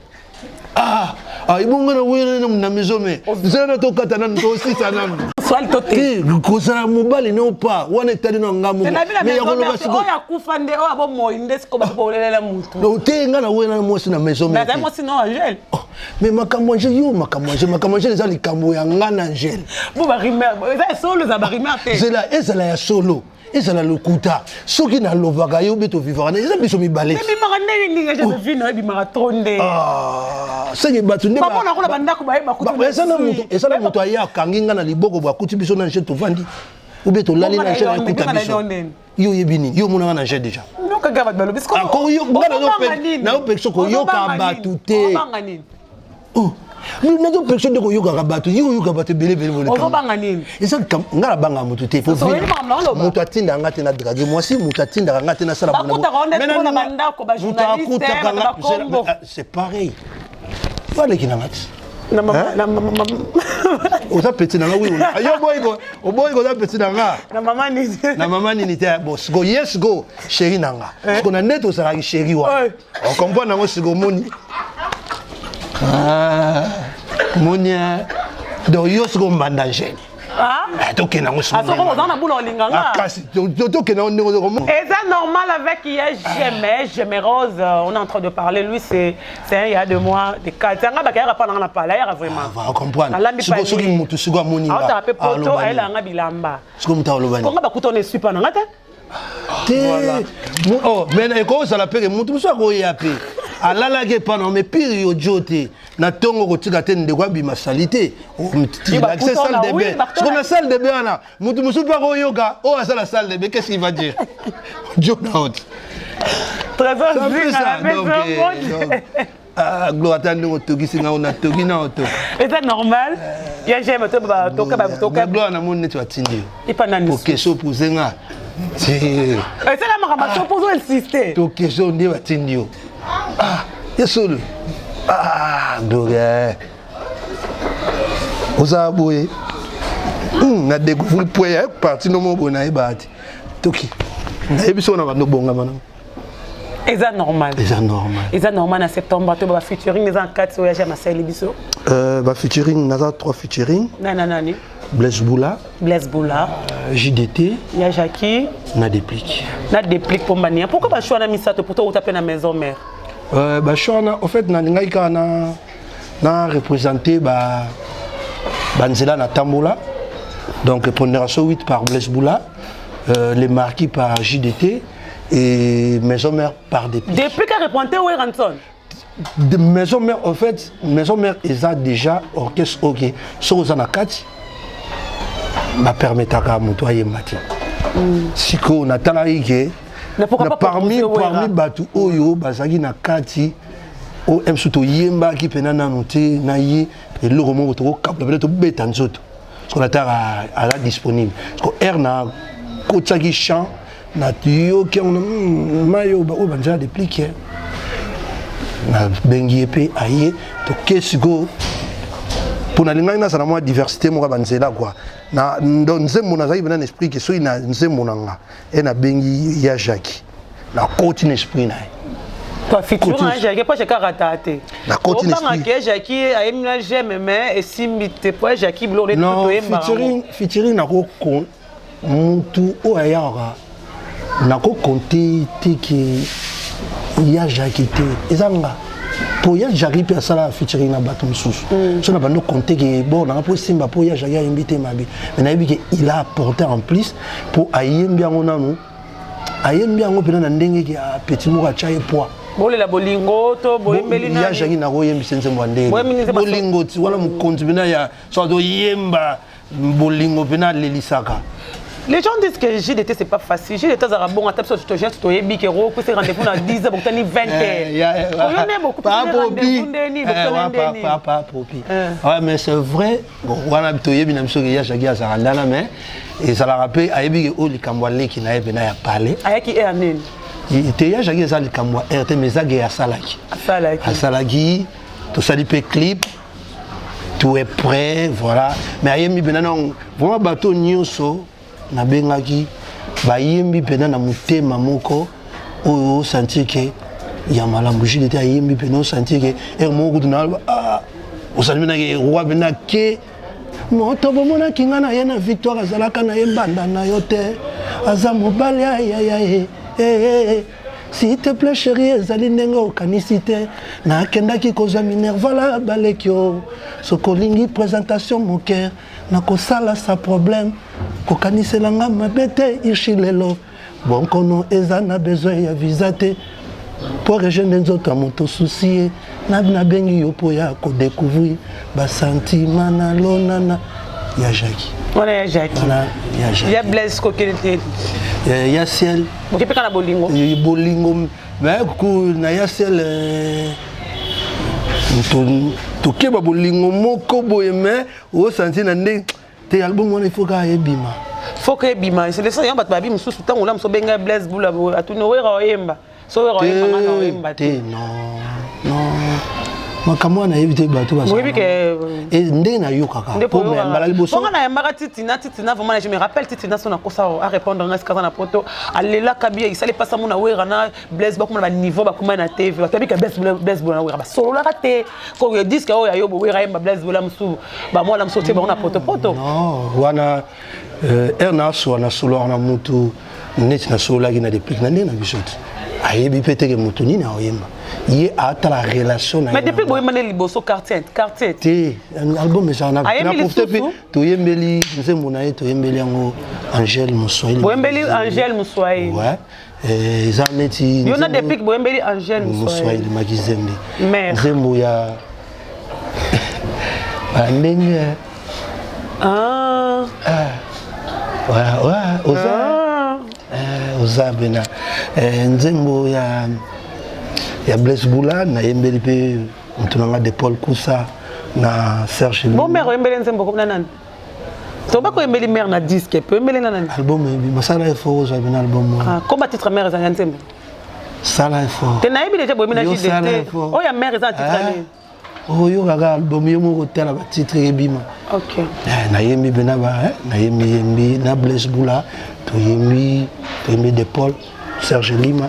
Ah, ah ibongo na wena na maison mais zela na tokata nanu tosisa nanu. Swali to te. Kozala mobali ne opa wana etali na nga moko. Mais ya koloba sikoyo. Oyo akufa nde oyo abomoi nde sikoyo bakolelela mutu. Te nga na wena mwasi na maison mais. Azali mwasi no Angèle. Oh, mais makambo Angèle yo makambo Angèle makambo Angèle eza likambo ya nga na Angèle. Bo ba rumeur eza solo eza ba rumeur te. Zela ezala ya solo. Ezala lokuta soki nalobaka yo be tovivaka na eza biso mibale. Ebimaka ndenge nini nga je vino ebimaka trop nde. Ah, seke bato nde bamona kuna bandako bayeba kutu. Eza na moto eza na moto aye akangi nga na liboko bo akuti biso na Angèle tovandi ou bien tolali na Angèle akuta biso. Yo oyebi nini? Yo omonaka na Angèle déjà. Nokaka bato balobi Naopekisa koyoka bato te. Oh, nazopekisa nde koyokaka bato yo oyoka bato ebele ebele bolekobanga nini eza nga nabangaka moto te moto atindaka nga te na drage mwasi moto atindaka nga te nasala moto akutaka nga c'est pareil baleki na nga ti oza petit na nga wi yo oboyi oboyi koza petit na nga na mama nini na mama nini te bon siko ye siko chéri na nga eh. siko na nde tozalaki chéri wana eh. ocomprendre yango siko omoni ah, moni eh. donc yo siko mbanda jeune Ah? Eh, tokende yango oza na bula olinga nga ah, kasi tokende yango ndenge ozokomona eza normal avec ye jeme jeme rose euh, on est en train de parler lui c'est c'est un ya de moi de kati anga bakayaka mpa nanga na pala ayaka vraiment ah, comprendre siko soki motu siko amoni nga aotaka mpe poto ayelaka nga bilamba siko motu alobani konga bakuta ona esui mpa na nga te te oh, mais ekozala mpe ke motu mosusu akoya mpe alalaki epa na mais pire yo jo te na ntongo kotika te ndeko abima sali te lakise salle de bain siko na salle de bain wana motu mosusu mpe akoyoka oyo oh, asala salle de bain qu'est ce qu'il va dire jo na oti Trésor Ah, gloire ata ndenge otokisi ngai natoki na oto eza normal ya j'aime to ba toka ba toka gloire namoni neti batindi yo epa nani po question opose nga esala makambo to pozo insiste to question nde batindi yo ah ya solo ah gloria ozala boye hmm, na découvrir point ya parti no moko boye nayebaka te toki nayebi soko na bando bongama nango eza normal eza normal eza normal na septembre to ba featuring eza na kati oyo ya masali biso euh, ba featuring naza trois featuring nani nani Blaise Boula Blaise Boula euh, JDT ya Jackie na Déplique na Déplique Pombania pourquoi ba choix na misato pourtant outa pe na maison mère euh, ba choix na au fait na ngai kaka na na représenter ba ba nzela na tambola donc pondération 8 par Blaise Boula euh, les marquis par JDT et maison mère par Déplique Déplique a représenté Werrason de maison mère en fait maison mère eza déjà orchestre ok soki oza na kati bapermetaka moto ayemba te mm. sikoyo natalaki ke parmi, parmi bato oyo bazalaki na kati oyo msu toyembaki mpena nano te na ye eloko moko tokokabola mpena tobeta nzoto sikoyo nataka aza disponible sikoyo aire na kotiaki chant nayoki yango hmm, mai oyo oyo banzela deplike nabengi ye mpe aye toke sikoyo mpo nalingaki nazala mwa diversité moko ya banzela kua na nzembo nazalaki mpena na esprit ke soki na nzembo na nga e nabengi ya jacques nakoti na esprit na ye featuring nako Mutu oyo ayaka nako compter te ke ya Jackie te eza nga. Mpo ya Jacki mpe asala featuring na bato mosusu. So na bando compte ke bon nanga mpo esimba, mpo ya Jacki ayembi te mabe, mais nayebi ke il a apporté en plus, mpo ayembi yango nanu, ayembi yango mpena na ndenge ke petit moko atya ye poids. Bolela bolingo to boyembeli nani? Ya Jacki nakoyembisa nzembo ya ndenge bolingo ti wana, mokonzi mpena ya so azoyemba bolingo mpena alelisaka. Les gens disent que JDT, c'est pas facile. JDT azalaka bon, ata biso to toyebi ke ro pese rendez-vous na 10 heures, bokutani 20 heures. Oyone beaucoup rendez-vous ndeni, bokutani ndeni. Papa Popi. Ouais, mais c'est vrai, bon wana toyebi na biso ke ya Jacki azalaka ndana, mais ezalaka mpe ayebi ke oyo likambo aleki na ye mpena ya pale. Ayaki heure nini? Te, ya Jacki eza likambo ya heure te, mais ezake asalaki. Asalaki. Asalaki, tosali mpe clip, tout est prêt, voilà. Mais ayembi mpena non, vraiment bato nyonso nabengaki bayembi mpena na motema moko oyo osentir ke ya malamu. JDT ayembi mpena, osentir ke heure moko kutu na ah, osali mpenake roi mpena ke moto bomonaki nga na ye na victoire, azalaka na ye mbanda na yo te, aza mobali ayayaye. S'il te plaît chéri, ezali ndenge okanisi te, nakendaki kozwa minerval baleki yo. Soki olingi présentation moke nakosala, sa problème, kokanisela nga mabe te. Irshi lelo bonkono eza na besoin ya visa te mpo rejoindre nzoto ya moto susi ye. Nabengi yo mpo ya kodécouvrir basentiments na lonana ya Jacki. Wana ya Jacki. Wana ya Jacki. Ya Blaise kokende te? Ya ciel. Oke mpe kaka na bolingo. Bolingo, mais na ya ciel tokeba bolingo moko boye, mais osanti na ndenge te album wana, il faut kaka ebima. Faut que ebima, c'est ça. Yango bato babi mosusu, ntango ola mosu obenga Blaise Bula, atuni oyera oyemba, so oyera oyemba, nga na oyemba te. Non, non, makambo wana nayebi te, bato oyebi ke ndenge nayokaka mbala liboso. Nga nayambaka Titina, Titina vraiment, je me rappelle Titina, so nakosa arépondre nga sikaza na poto, alelaka bien, esali mpasa mona Wera na Blaise bakoma na baniveau, bakoma na TV, bato babika Blaise Bula na Wera basololaka te koyo disque oyo ya yo Wera yemba, Blaise Bula mosusu, bamwana mosusu tie bango na potopoto. Non, wana heure nasola, nasololaka na mutu neti nasololaki na Deplick na ndenge na biso te, ayebi mpe teke motu nini aoyemba, ye atala relation na Mais depuis boyemba nde liboso quartier quartier. Te, album ezala na profite mpe toyembeli nzembo na ye, toyembeli yango Angèle Moswahili. Boyembeli Angèle Moswahili. Ouais, eza neti yo na Deplick boyembeli Angèle Moswahili Makizembe, nzembo ya bandenge. Ah. Oza oza pena nzembo ya Blaise Bula, nayembeli mpe moto na nga de Paul Kusa na Serge. Bon, mare oyembeli nzembo na nani? Toba koyembeli mare na disque mpe oyembeli na nani? Album ebi masala effort, ozwa bina album. Komba titre mare ezali ya nzembo. Sala effort. Te, nayebi deja boyembi na JDT, oyo ya mare eza na titre nini? Oyokaka album yo moko, otala batitre ebima. Nayembi mpe nayembi yembi na Blaise Bula, toyembi, toyembi de Paul, Serge Lima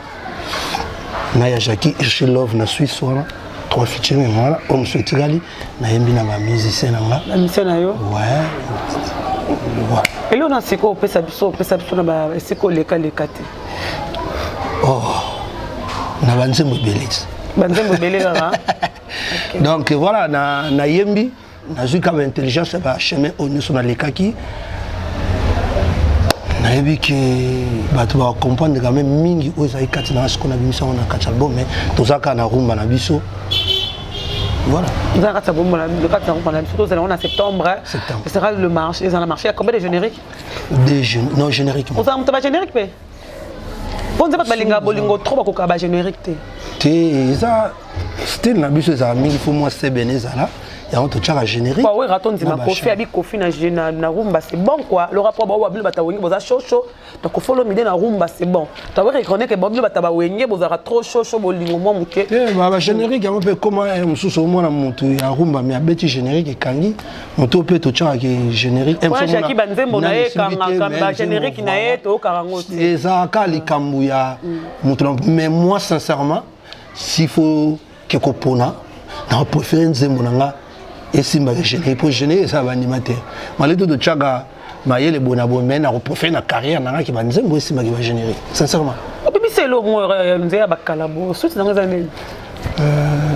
na ya Jacki Irshilove na Suisse wana, trois featuring wana. Oyo mosusu etikali nayembi na bamusicien na nga. Bamusicien na yo. Ouais. Eloko na sikoyo opesa biso na esika olekaleka te? Oh, na banzembo ebele ti. Banzembo ebele kaka. Donc voilà, nayembi, nazwi kaka intelligence ya bachemin oyo nyonso nalekaki. Nayebi ke bato bacomprendre quand même mingi oyo ezali kati na sikoyo, nabimisa yango na kati ya album, mais toza kaka na rumba na biso, voilà. Toza na kati ya rumba, kati ya rumba na biso, tozala yango na septembre. Septembre. Ce sera le marché, eza na marché ya combien de générique? Des non, générique. Ozala moto bagénérique mpe, mpo nze bato balingaka bolingo trop, bakokaka bagénérique te. Te, eza style na biso, ezala mingi, fo mwa sebene ezala yango, totiaka générique. Wera tondima Kofi abi Kofi na rumba, c'est bon quoi, le rapport bao babino bato wenge boza chaud chaud, donc Kofi Olomide na rumba, c'est bon. To reconnaître que babino bato bawenge bozalaka trop chaud chaud, bolingo mwa moke. Bagénérique yango mpe koma mosusu, omona motu ya rumba mais abeti générique ekangi motu mpe, totiakaki générique. Jaki banzembo na ye ekangaka bagénérique na ye, toyokaka yango te. Ezalaka likambo ya motu, mais moi sincèrement, s'il faut ke kopona, na préféré nzembo na nga esimbaka générique, mpo générique ezala baanimateur malgré tout totiaka mayele boye na boye, mais nakopréféré na carrière na nga ke banzembo esimbaki bagénérique, sincèrement. Obimisa elongo nzela ya bakala bo suti nango eza nini?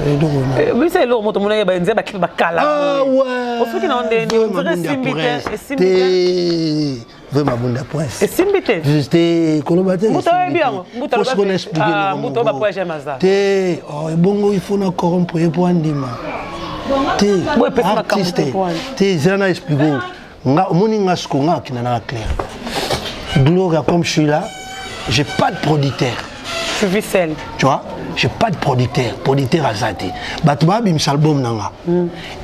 Eloko Biso eloko moto mona ba nzembo clip bakala. Ah ouais. Osuki na ndeni, on dirait esimbi te, esimbi te. Vrai mabunda prince. Esimbi te. Te koloba te. Mbuta oyebi yango. Mbuta loba. Faut expliquer. Ah, mbuta oba po j'aime ça. Te, oh ebongo il faut na corrompre ye po andima. Te. Bo epesi makambo te po Te zela na expliquer. Nga omoni nga siko nga akina na clair. Gloria comme je suis là, j'ai pas de producteur. Tu vis seul. Tu vois? J'ai pas de producteur. Producteur aza te. Bato babimisa album na nga.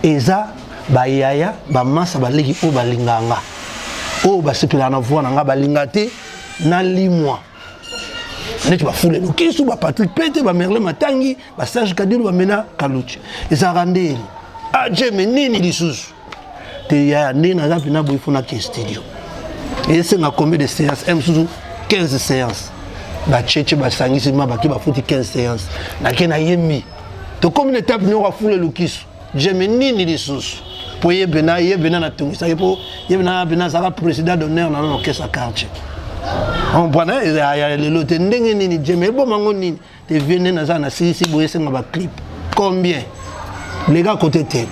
Eza bayaya, bamasa baleki oyo balingaka nga. Oyo basepelaka na voix na nga balinga te nalimwa. Neti bafule Lukisu, ba Patrick Pete, ba Merlin Matangi, ba Serge Kadilu, ba Mena Kaluchi. Ezalaka ndeni. Ajeme nini lisusu? Te yaya ndenge naza mpena boye fo nake studio. Esenga combien de séances? M mosusu 15 séances. Bacheche basangisi ma bake bafuti 15 séances. Nake nayembi. Tokomi na étape nyoko afule Lukisu. Jeme nini lisusu? Po ye bena ye bena natungisaki po ye bena bena azalaka président d'honneur na na orchestre quartier. Comprendre ya lelo te ndenge nini jeme ebomango nini te vie nde naza na silisi boye esenga ba clip combien les gars côté tel.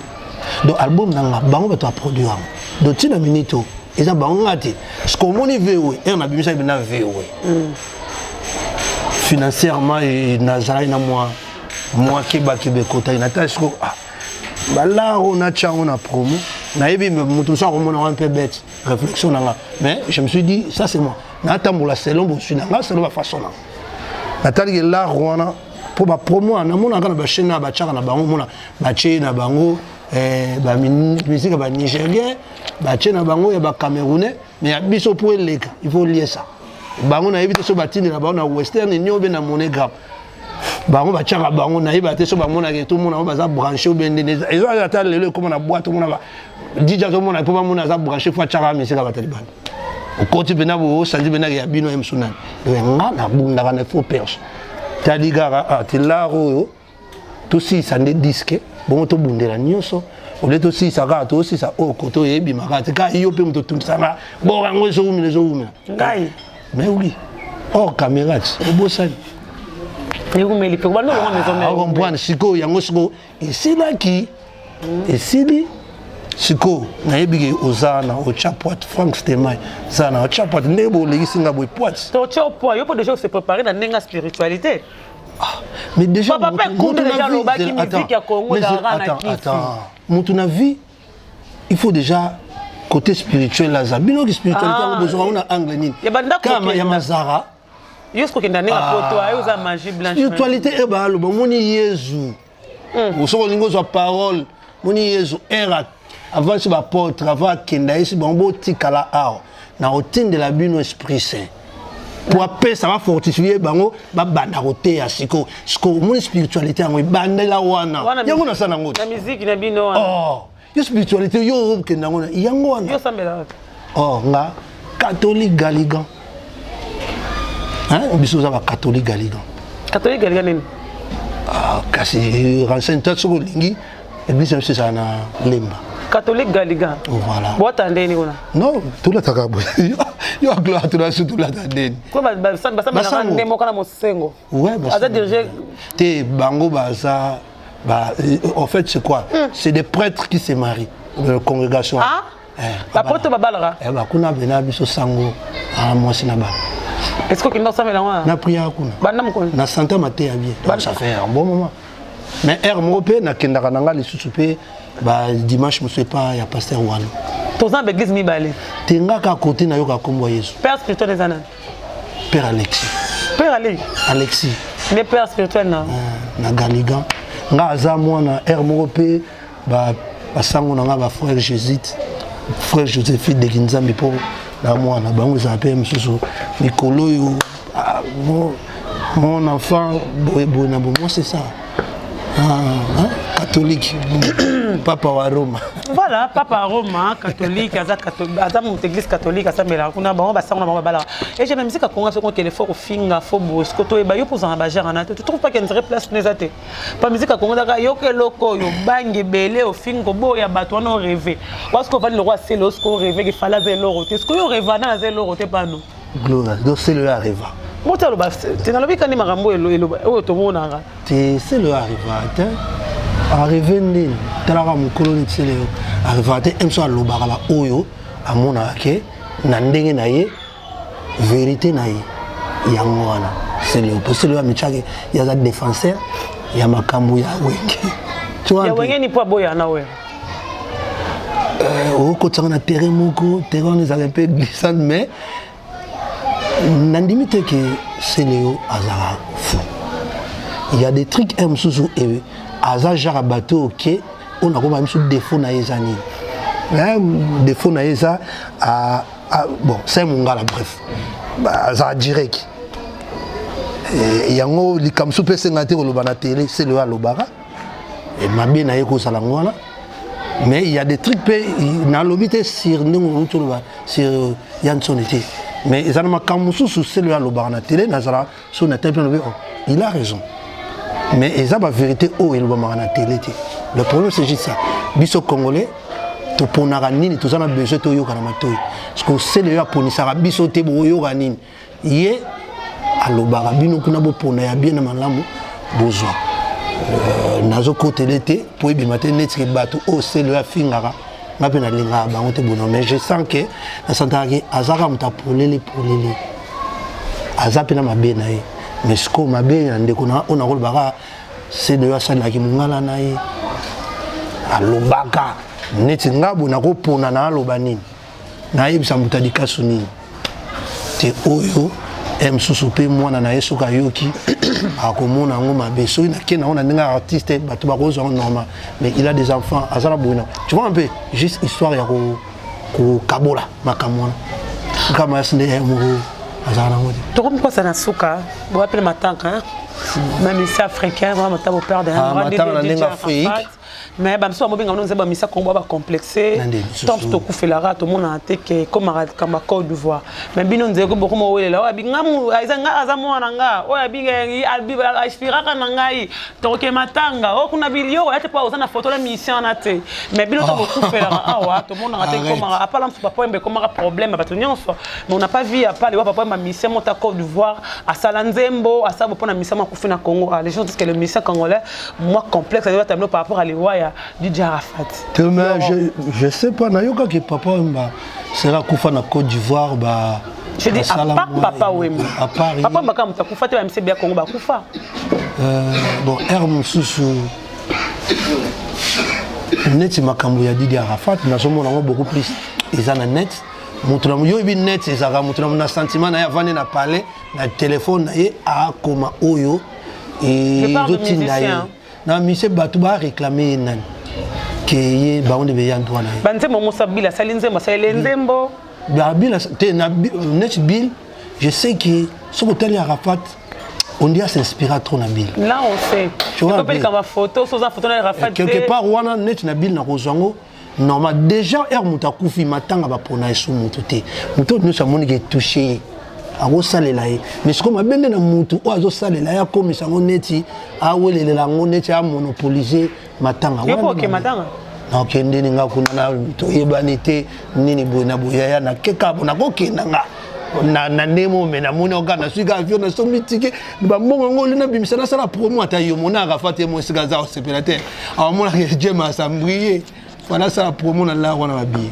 Donc album na nga bango bato baproduire yango. Donc ntina minute oyo eza bango nga te. Parce que omoni VOE ere nabimisaki bena VOE. Financièrement nazalaki na mwa mwa kebakeba ekotaki natali siko ah, balaro natya yango na promo nayebi moto mosusu akomona wana mpe bête réflexion na nga mais je me suis dit ça c'est moi natambola selon bosui na nga selon bafaçon na nga nataliki lare wana mpo bapromo namonaka na bachaîne na batiaka na bango mona batie na bango bamusike ya banigérien batie na bango ya bacamerounais mais ya biso mpo eleka il faut liesa bango nayebi te so batindela bango na western union be na monogram bango batiaka bango nayeba te so bamonaka tomona bango baza branché obe ndenge eza ata lelo ekóma na boîte omona DJ azomona mpo bamona aza branché fo atiaka misika bato libanda okoti mpena osanzi mpena ya bino ye mosu nani nga nabundaka na faux perche tali kaka te lare oyo tosilisa nde diske bongo tobundela nyonso olie tosilisa kaka tosilisa oyo kote oyo ebimaka te kaka yo mpe moto otungisanga bor yango ezowumela ezowumela ngai mais oui or caméra ti obosani ekumeli mpe bando olonga maison mère comprendre sikoyo yango sikoyo esilaki esili sikoyo nayebi ke oza na otya poite Frank Stemay oza na otya poite ndenge bolekisi nga boye poite totya poids yo mpo déjà ose préparé na ndenge ya spiritualité. Ah, mais déjà papa mpe kunde déjà alobaki musique ya Congo ezalaka na kisi. Moto na vie il faut déjà côté spirituel aza bino ki spiritualité yango bozwaka ngo na angle nini kama ya mazara yo soki okenda ndenge poto ayo oza magie blanche spiritualité e baaloba omoni Yezu soki olingi ozwa parole moni Yezu ere avant si baportre avant akenda yesi bango botikala awa na kotindela bino esprit saint po apesa bafortifie bango babanda koteya sikoyo sikoyo omoni spiritualité yango ebandela wana yango nasala yango na musique na bino wana oh yo spiritualité yo okenda yango yango wana yo sambela wapi oh nga catholique galigan hein biso oza ba catholique galigan catholique galigan nini ah, kasi renseigne toi soki olingi église na biso ezala na Lemba. Catholique galigan. Voilà. Bota ndeni kuna. Non, tolataka boye. Yo gloire tolata su tolata ndeni. Ko ba ba nde moko na mosengo. Ouais, ba. Aza dirigé. Te bango baza ba en fait c'est quoi? C'est des prêtres qui se marient de la congrégation. Ah? Eh, ba poto babalaka. Eh ba kuna bena biso sango a mwasi na bana. Est-ce que okenda osambela wana? Na prière kuna. Banda mokolo. Na santa mateya bien. Donc ça fait un bon moment. Mais heure moko mpe nakendaka na nga lisusu mpe ba dimanche mosusu epa ya pasteur Walo. Toza na baeglise mibale. Te nga kaka kote nayoka nkombo ya Yesu. Père spirituel eza nani? Père Alexis. Père Alexis? Alexis. Nde père spirituel na? Na Galigan. Nga aza mwana heure moko mpe basango na nga ba frère jésuite frère Josephine de Kinzambi mpo na mwana bango ezala mpe mosusu mikolo oyo mon enfant boye boye na boye moi c'est ça ah, hein? Catholique papa wa Roma. Voilà, papa Roma catholique aza aza moto église catholique asambelaka kuna bango basango na bango babalaka. Et j'ai même musique ya Congo soki okende fo kofinga fo boye siko toyeba yo mpo ozala na bagere na te. Tu trouves pas qu'il y a une vraie place kuna eza te pa musique ya Congo ezaka yoka eloko oyo bangi ebele ofinga oboya bato wana oreve wasiko ovandi lokwa sele osiko oreve kefala aza eloko te sikoyo oreva na aza eloko te pano Gloria donc sele oyo areva. Moti aloba te, nalobi kani makambo oyo tomonaka. Te, Celeo arriva te, arrive ndeni talaka mokolo neti Celeo arriva te. Mso alobaka baoyo amonaka ke na ndenge na ye, vérité na ye yango wana. Celeo, po Celeo amitiaki, ye aza défenseur ya makambo ya Wenge. Tu vois ya un peu? Wenge ni mpo aboya na oyo. Okotisanga na terrain moko, terrain wana ezalaka un peu glissante, mais nandimi te ke Celeo azalaka fou. Il y a des trucs un mosusu aza genre ya bato oke oyo nakoma miso. Défaut na ye eza nini? Défaut na ye eza bon, c'est mongala, bref, azala direct. Yango likambo mosusu mpe esenga te koloba na télé. Celeo alobaka mabe na ye kozala yango wana, mais il y a des trucs mpe nalobi te sur ndenge outi oloba sur ya nsoni te, mais eza na makambo mosusu Celeo alobaka na télé, nazala so na télé mpe nalobi: oh, il a raison. Mais eza bavérité oyo elobamaka na télé te. Le problème, c'est juste ça: biso Congolais toponaka nini toza na besoin toyoka na matoi, parce que Celeo aponisaka biso te boyoka nini. Ye alobaka, bino kuna bopona ya bien na malamu bozwa. Nazokotele te mpo ebima te neti ke bato oyo Celeo afingaka, nga mpe nalingaka bango te bono, mais je sens ke nasantaka ke azaka moto apolele polele, aza mpe na mabe na ye. Mais sikoyo mabe ya ndeko na oyo nakolobaka, Celeo asalelaki mongala na ye, alobaka neti nga boye, nakopona na aloba nini, nayebisa moto alikasu nini te. Oyo e mosusu mpe mwana na ye soki ayoki, akomona yango mabe. Soki nake nango na ndenge ya artiste, bato bakozwa yango normal, mais il a des enfants, aza na boye na, tu vois un peu, juste histoire ya kokabola makambo wana. Kama yasi nde ye moko azala nango te. Tokomi kosa na suka, boapele matanga bamisi africain, vraiment mata boperdre. Ah, matanga na ndenge Afrique. Mais bamisu bamobenga bino nzembo bamisa Kongo, bacomplexe. Na nde lisusu. Tant tokufelaka, tomonaka te ke ekomaka likambo ya Côte d'Ivoire, mais bino nzeko bokoma owelela oyo abi ngamu nga aza mwana nga oyo abi aspiraka na ngai, tokoke matanga oyo kuna bilio oya te mpo oza na photo na mission wana te. Mais bino to bokufelaka awa, tomonaka te. Arrête. Ekomaka apala mosu Papa Wemba, ekomaka problème ya bato nyonso, mais on n'a pas vu apa lewa Papa Wemba, mission mota Côte d'Ivoire asala nzembo asala bo mpona mission makufi na Congo. Ah, les gens disent que le mission congolais moi complexe aza tableau par rapport à liwa ya DJ Arafat. Te, mais je sais pas, nayokaki Papa Wemba sera kufa na Côte d'Ivoire ba Je dis à basala part Papa Wemba. À part ye. Papa Wemba kaka moto akufa te, bamisi bia Congo bakufa. Bon, aire mosusu neti makambo ya Didi Arafat, nazomona yango beaucoup plus eza na net. Moto na yo oyebi net ezalaka moto na sentiment na ye, avandi na palais na telefone na ye, akoma oyo Je parle de ezotinda ye. musicien. Na mise bato baréclame ye nani ke ye bango nde beya droit na ye. Banzembo mosa Bila asali nzembo, asaleli nzembo. Ba Bill te na net Bill, je sais que soki otali Arafat, on dit s'inspira trop na Bill. Là on sait. Tu vois, ekopelika bafoto so oza photo na Arafat. Quelque part wana neti na Bill, nakozwa yango normal. Déjà heure moto akufi, matanga bapona esu moto te, moto oyo nyonso amoniki etouche ye, akosalela ye. Mais sikoyo mabe nde na motu oyo azosalela ye, akomisa yango neti awelelela yango, neti amonopolise matanga. Yo mpo Wana oke nde mabe. matanga? Nakokende nga kuna na toyebani te nini boye na boye, yaya, nakeka bo nakokenda nga na ndenge moko, me namoni oka nasui kaka avion, nasombi ticket, bambongo yango oli nabimisa, nasala promo. Ata yo mona Arafat ye mo esika aza kosepela te, aomonaka jema asambrie fa nasala promo na lar wana babiye.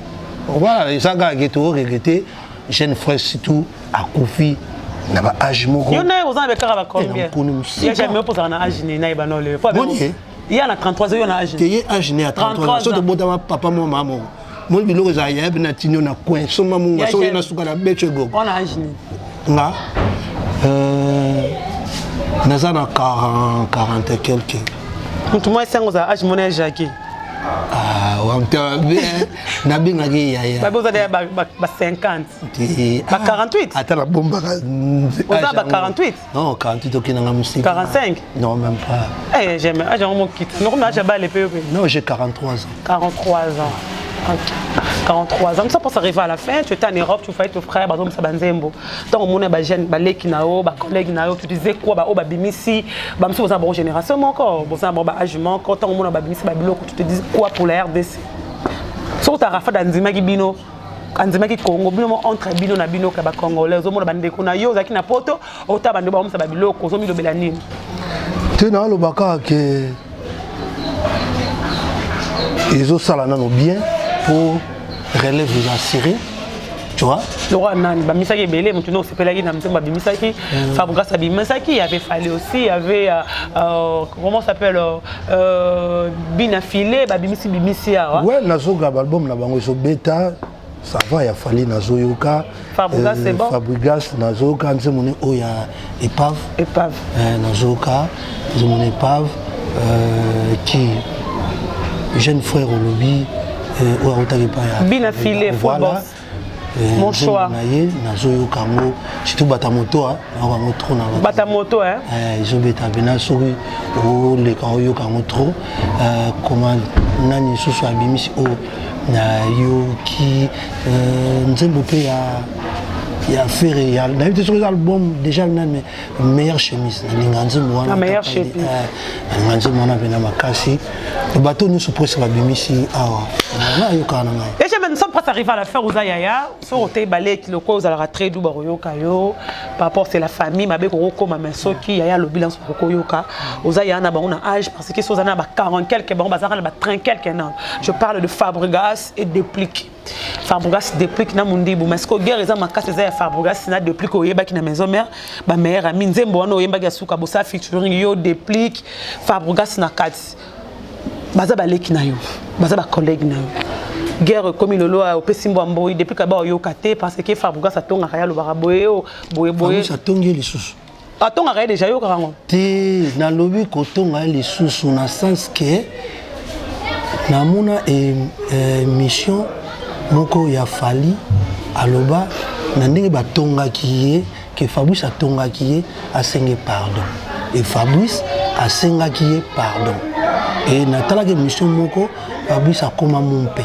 Voilà, eza kaka ke toregretter jeune frère, surtout akufi na ba âge moko. Yo na ye oza na bekaka ba combien? Mokoni mosika. Ya jamais opozala na âge nini nayeba no lelo. Boni ye? Ya na 33 ans, yo na âge te ye âge ne ya 33 ans, so 33 ans. Tobotama papa mo mama moko, moni biloko ezala yaya mpe na tini yo na coin somba munga. Ya Soki oye jeune. na suka na beto egogo. Wana âge nini? Nga naza na 40, 40 et quelque. Motu mwa esango ozala âge mona ya Jacki. Ah, wamta nabengaki yaya. Babe oza deya ba 50. Te, Ba ah, 48? Ata nabombaka. Oza ba 48? Non, 48 okendanga mosika. 45? Non, même pas. Eh, j'aime âge yango mokita nokomi âge ya bale mpe yo mpe. Non, j'ai 43 ans. 43 ans. Ok. 43 ans. Ça pour arriver à la fin, tu étais en Europe, tu voyais ton frère, par exemple, ça banzembo. Tant au monde ba jeune, ba leki na yo, ba collègue na yo, tu disais quoi, ba o ba bimisi, ba mso ba génération encore, bon ça ba âge encore, tant au monde ba bimisi ba biloko, tu te dis quoi pour la RDC? Soki Arafat andimaki bino. Andimaki Congo bino mo entre bino na bino ka ba Congolais, ozomona bandeko na yo ozalaki na poto, ota bando baomisa ba biloko, ozomilobela nini? Te, naoloba kaka ke ezosala nano bien po relève eza assuré, tu vois. Lokola nani bamisaki ebele, motu no osepelaki na nzembo abimisaki? Fabregas abimisaki, il y avait Fally aussi, il y avait comment s'appelle, Bina Filet, babimisi bimisi awa. Ouais, nazoka baalbum na bango ezobeta, ça va. Ya Fally nazoyoka. Fabregas, c'est bon. Fabregas nazoyoka nzembo ne oyo ya Épave. Épave. Nazoyoka nzembo ne Épave, qui jeune frère olobi oyo autaki epai ya Bina Filet. Voilà. Mon choix. Na ye nazoyoka yango, surtout Bata Moto, nayoka yango trop na Bata Moto, hein. Ezobeta mpena, soki oleka oyoka yango trop. Koma nani lisusu abimisi oyo nayoki, nzembo mpe ya Ferre, ya nayebi te soki eza album déjà nani, Meilleure Chemise, nalinga nzembo wana. Nalinga nzembo wana mpena makasi. Bato nyonso presque babimisi awa, nayokaka na ngai. Déjà, nous sommes presque arrivés à la fin. Oza yaya, soki otei baleki lokola ozalaka très doux, bakoyoka yo par rapport, c'est la famille, mabe kokokoma. Mais soki yaya alobi lanso, bakokoyoka. Oza yaya na bango na âge, parce que so oza na ba 40 quelque, bango bazalaka na ba 30 quelque. Non, je parle de Fabregas et Deplick. Fabregas, Deplick na Mondibu, mais ce que guerre eza makasi eza ya Fabregas na Deplick. Oyebaki na maison mère bameilleur ami, nzembo wana oyembaki ya suka, bosa featuring yo, Deplick, Fabregas na kati, baza baleki na yo, baza bacollègue na yo. Guerre ekomi lelo, opesi mbwa mboi depuis kaba oyoka te, parce que Fabregas atongaka ye, alobaka boye o boye boye. Atongi ye lisusu. Atongaka ye déjà, yokaka yango. Te, nalobi kotonga ye lisusu na sens ke namona émission moko ya Fally, aloba na ndenge batongaki ye ke Fabrice atongaki ye, asenge pardon, e Fabrice asengaki ye pardon. E natalaki émission moko, Fabrice akoma mu mpe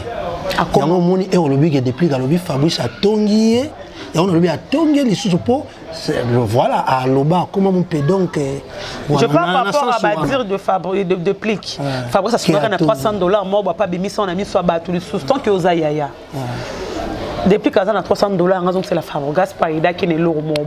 yango omoni e olobi ke Deplick alobi Fabrice atongi ye, yango nalobi atongi ye lisusu mpo voilà, aloba akoma mu mpe, donc. Je parle par rapport à badire de Fabrice, de Deplick. Fabrice asungaka na 300 $, moko bapa abimisa na miso ya bato lisusu. Tant que oza yaya, depuis kaza na 300 $, nga azongisela Fabregas mpo ayedaki na eloko moko.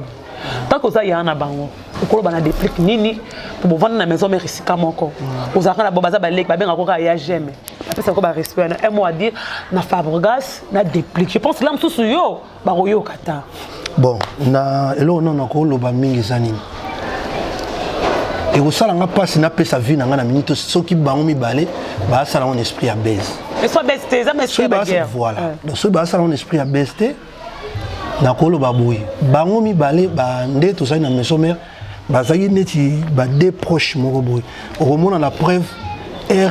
Tant que oza yaya na bango, okoloba na Deplick nini po bovanda na maison mère esika moko, ozalaka na bo baza baleki, babengaka kaka ya geme, bapesaka barespect na un mot à dire na Fabregas na Deplick. Je pense la mosusu yo bakoyoka ta. Bon, na eloko nano nakoloba mingi eza nini, ekosala nga mpasi napesa vie na nga na minute soki bango mibale baasala ngo na esprit ya base. Voilà, donc soki baasala ngo na esprit ya base te, nakoloba boye: bango mibale nde tozali na maison mère, bazalaki neti bade proche moko boye. Okomona la preuve, r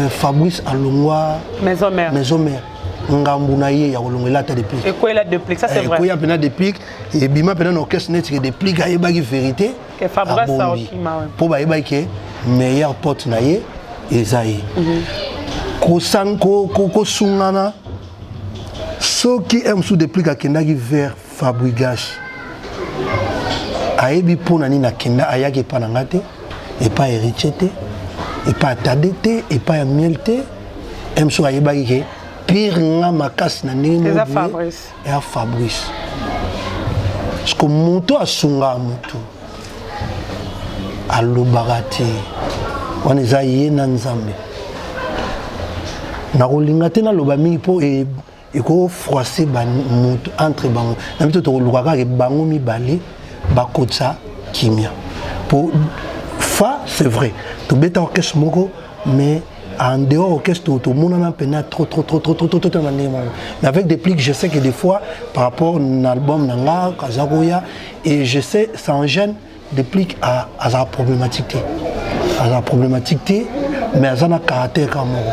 Fabrice alongwa maison mère. Maison mère, ngambu na ye ya kolongola ata Deplick. Ekwela Deplick, ça c'est vrai. Ekoya mpena Deplick, ebima mpena na orchestre neti ke Deplick ayebaki vérité, abombi mpo bayebaki ke meilleur pote na ye eza ye. Kosungana, soki mosusu Deplick akendaki vers Fabregas, ayebi mpo na nini akenda, ayaki epa na nga te, epai Héritier te, epai Atade te, epai ya Miel te. Mosusu ayebaki ke pire nga makasi na ndenge ya Fabrice, parce que moto asungaka motu alobaka te, wana eza ye na Nzambe. Nakolinga te naloba mingi mpo ekofroisser motu entre bango na mito. Tokoluka kaka bango mibale bakotisa kimia po fa. C'est vrai, tobeta orchestre moko, mais en dehors orchestre tomonana mpena trop trop trop trop trop trop trop na ndenge moko. Mais avec Deplick, je sais que des fois par rapport na album na nga aza koya, et je sais sans gêne, Deplick azala problématique te, azala problématique te, mais aza na caractère kaka moko.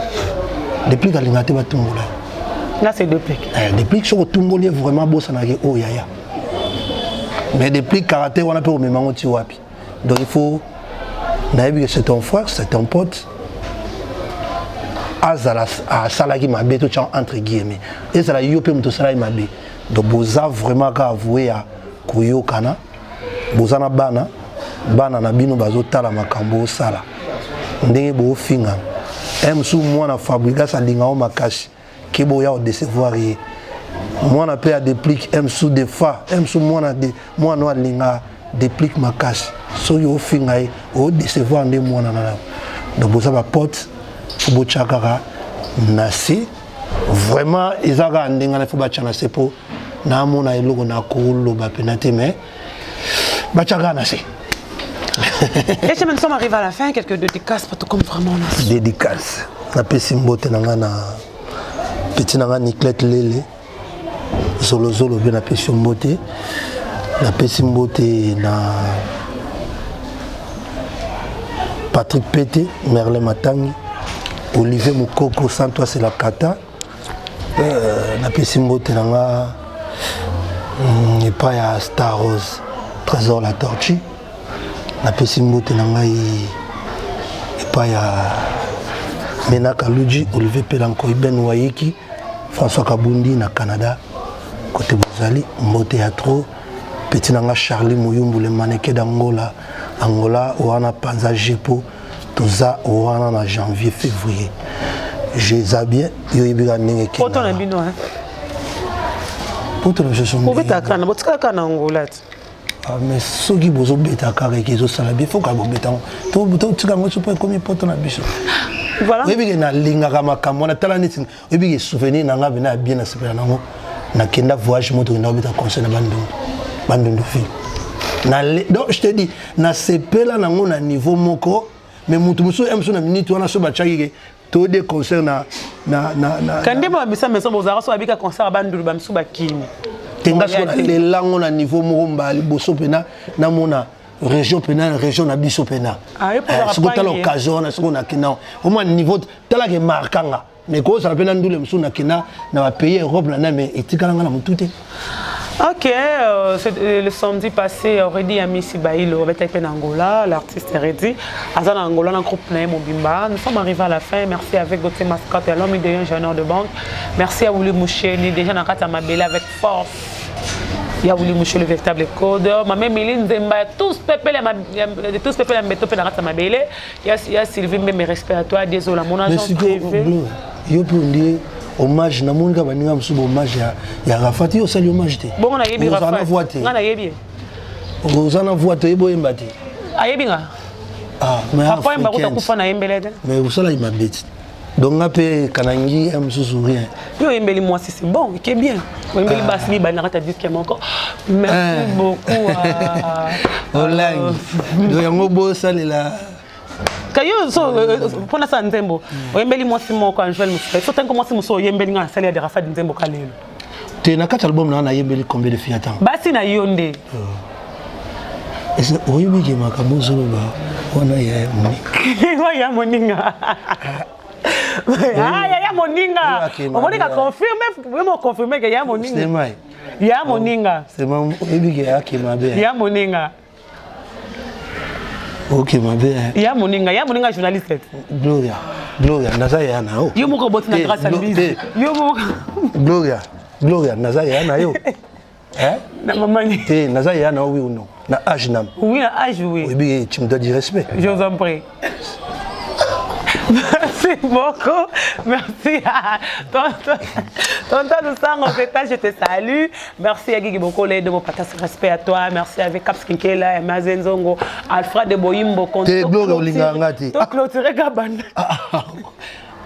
Deplick alingaka te batumbola ye. Là, c'est Deplick. Deplick, soki otumboli ye vraiment, abosanaki oyo yaya. Mais Deplick, caractère wana mpe omemango ti wapi? Donc il faut nayebi que c'est ton frère, c'est ton pote, azala asalaki mabe, totya entre guillemets, ezala yo mpe moto osalaki mabe. Donc boza vraiment kaka avoué ya koyokana, boza na bana, bana na bino bazotala makambo osala ndenge boofingana. E mosusu mwana Fabregas alinga o makasi ke boya odécevoir ye. Mwana mpe ya Deplick msu de fa msu mwana de mwana oyo alinga Deplick makasi. Soki ofinga ye odecevoir nde mwana na yo. Donc boza bapote, fo botya kaka na se. Vraiment eza kaka ndenge wana, fo batya na se mpo namona eloko nakoloba mpena te, mais batya kaka na se. Et nous sommes arrivés à la fin, quelques dédicaces pour tout comme vraiment on a. Dédicace. Napesi mbote na nga na petit na nga Niclette Lele zolozolo mpe napesi yo mbote. Napesi mbote na Patrick Pete, Merlin Matangi, Olivier Mukoko, sans toi c'est la cata. Napesi mbote na nga epai ya Star Rose, Trésor la Tortue. Napesi mbote na ngai epai ya Mena Kaluji, Olivier Pelankoi, Ben Wayiki, François Kabundi na Canada kote bozali, mbote ya trop. Petit na nga Charlie Muyumbu, le mannequin d'Angola, Angola wana panza jepo toza wana na janvier février. Jeza bien, yo yebika ndenge poto na bino hein. Poto na biso. Obeta kana botikala kana Angola ti. Ah, mais soki bozobeta kaka eke ezosala bien, foka bobeta yango, totika yango so mpo ekomi poto na biso. Oyebi ke nalingaka makambo wana. Tala neti oyebi ke souvenir na nga pena ya bien, nasepela nango, nakenda voyage mo tokenda kobeta concert na Bandundu, Bandundu ville. Donc je te dis, nasepela nango na niveau moko, mais motu mosusu mosusu na minute wana so batiaki ke to de concert na na na na kande ba bisa meso bozalaka so babika concert ya Bandundu, bamisu bakimi. Te, nga soko nalelango na niveau moko mbala liboso mpena namona région mpena, région na biso mpena. Siko tala occasion wana, siko nakenda omwa niveau talaka emarkanga, mais kozala mpe na ndule mosusu nakenda na bapays Europe na mais etikalanga na motu te. Ok, le samedi passé, Reddy Amisi Bailo, avec Angola, l'artiste Reddy, Azan Angola, dans le groupe Naïm Mobimba. Nous sommes arrivés à la fin. Merci avec Gauthier Mascotte et l'homme de ingénieur de banque. Merci à Willy Moucheni, déjà dans le Mabele avec force. Il y a Willy Mouché, le véritable code. Ma mère Méline Zemba, tous pépé tous pépé la méthode dans Mabele. Il y a Sylvie, mes respects à toi. Désolé, mon agent privé. Yo mpe hommage namoni kaka baninga mosusu hommage ya Rafat, yo osali hommage te. Bongo nayebi Rafat, nga nayebi. Oza na voix te, oyebi oyemba te. Ayebi nga. Papa oyemba kuta kufa, nayembele te. Mais osalaki mabe te, donc nga mpe kanangi ya mosusu rien. Yo oyembeli mwasi, c'est bon, eke bien, oyembeli basi mibali na kati ya disque moko. Merci beaucoup. Olangi, donc yango bosalela. Ka yo so mpona sala nzembo, oyembeli mwasi moko Angel Mosusu, so tango mwasi mosusu oyembeli, nga nasali ya de Rafat nzembo ka lelo. Te, na kati album na nga nayembeli combien de filles? Atan basi na yo nde. Oyebi ke makambo ozoloba wana ya moninga, ya moninga, ya moninga, omoninga confirme, mo confirme ke ya moninga, ya moninga. Oyebi ke ake mabe. Ya moninga. Ok, mabe. Ya moninga, ya moninga journaliste. Gloria, Gloria, naza ya na yo. Yo moko oboti na grâce ya mbisi yo moko. Gloria, Gloria, naza ya na yo. Na mama ni. Te, naza ya na yo, oui ou non? Na âge na. Oui, na âge, oui. Oyebi, tu me dois du respect. Je vous en prie. Merci beaucoup. Merci. Tonton, tonton Lusango, je te salue. Merci à Guigui Bokole de mon patas, respect à toi. Merci avec Caps Kinkela, Mazenzongo, Alfred de Boyimbo. Te, Gloria, olinganga te. To clôturer Gabana.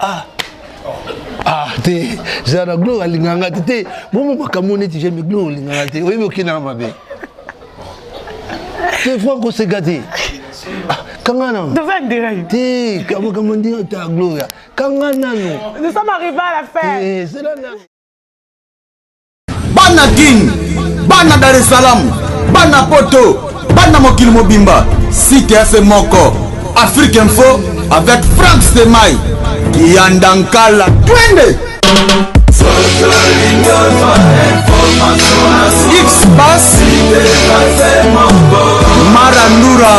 Ah, ah te, zala Gloria alinganga te te, bomo makambo neti j'aime Gloria olinganga te, oyebi okendanga mabe te, Frank oseka te, kanga nano. Toza direct. Te, makambo ndenge ta Gloria, kanga nano. Nous sommes arrivés à la fin. Te, zela nano. Bana Kin, bana Dar es Salaam, bana Poto, bana mokili mobimba, site ya se moko, Afrique Info avec Frank Semai Kiyanda Nkala, twende X Pass Marandura.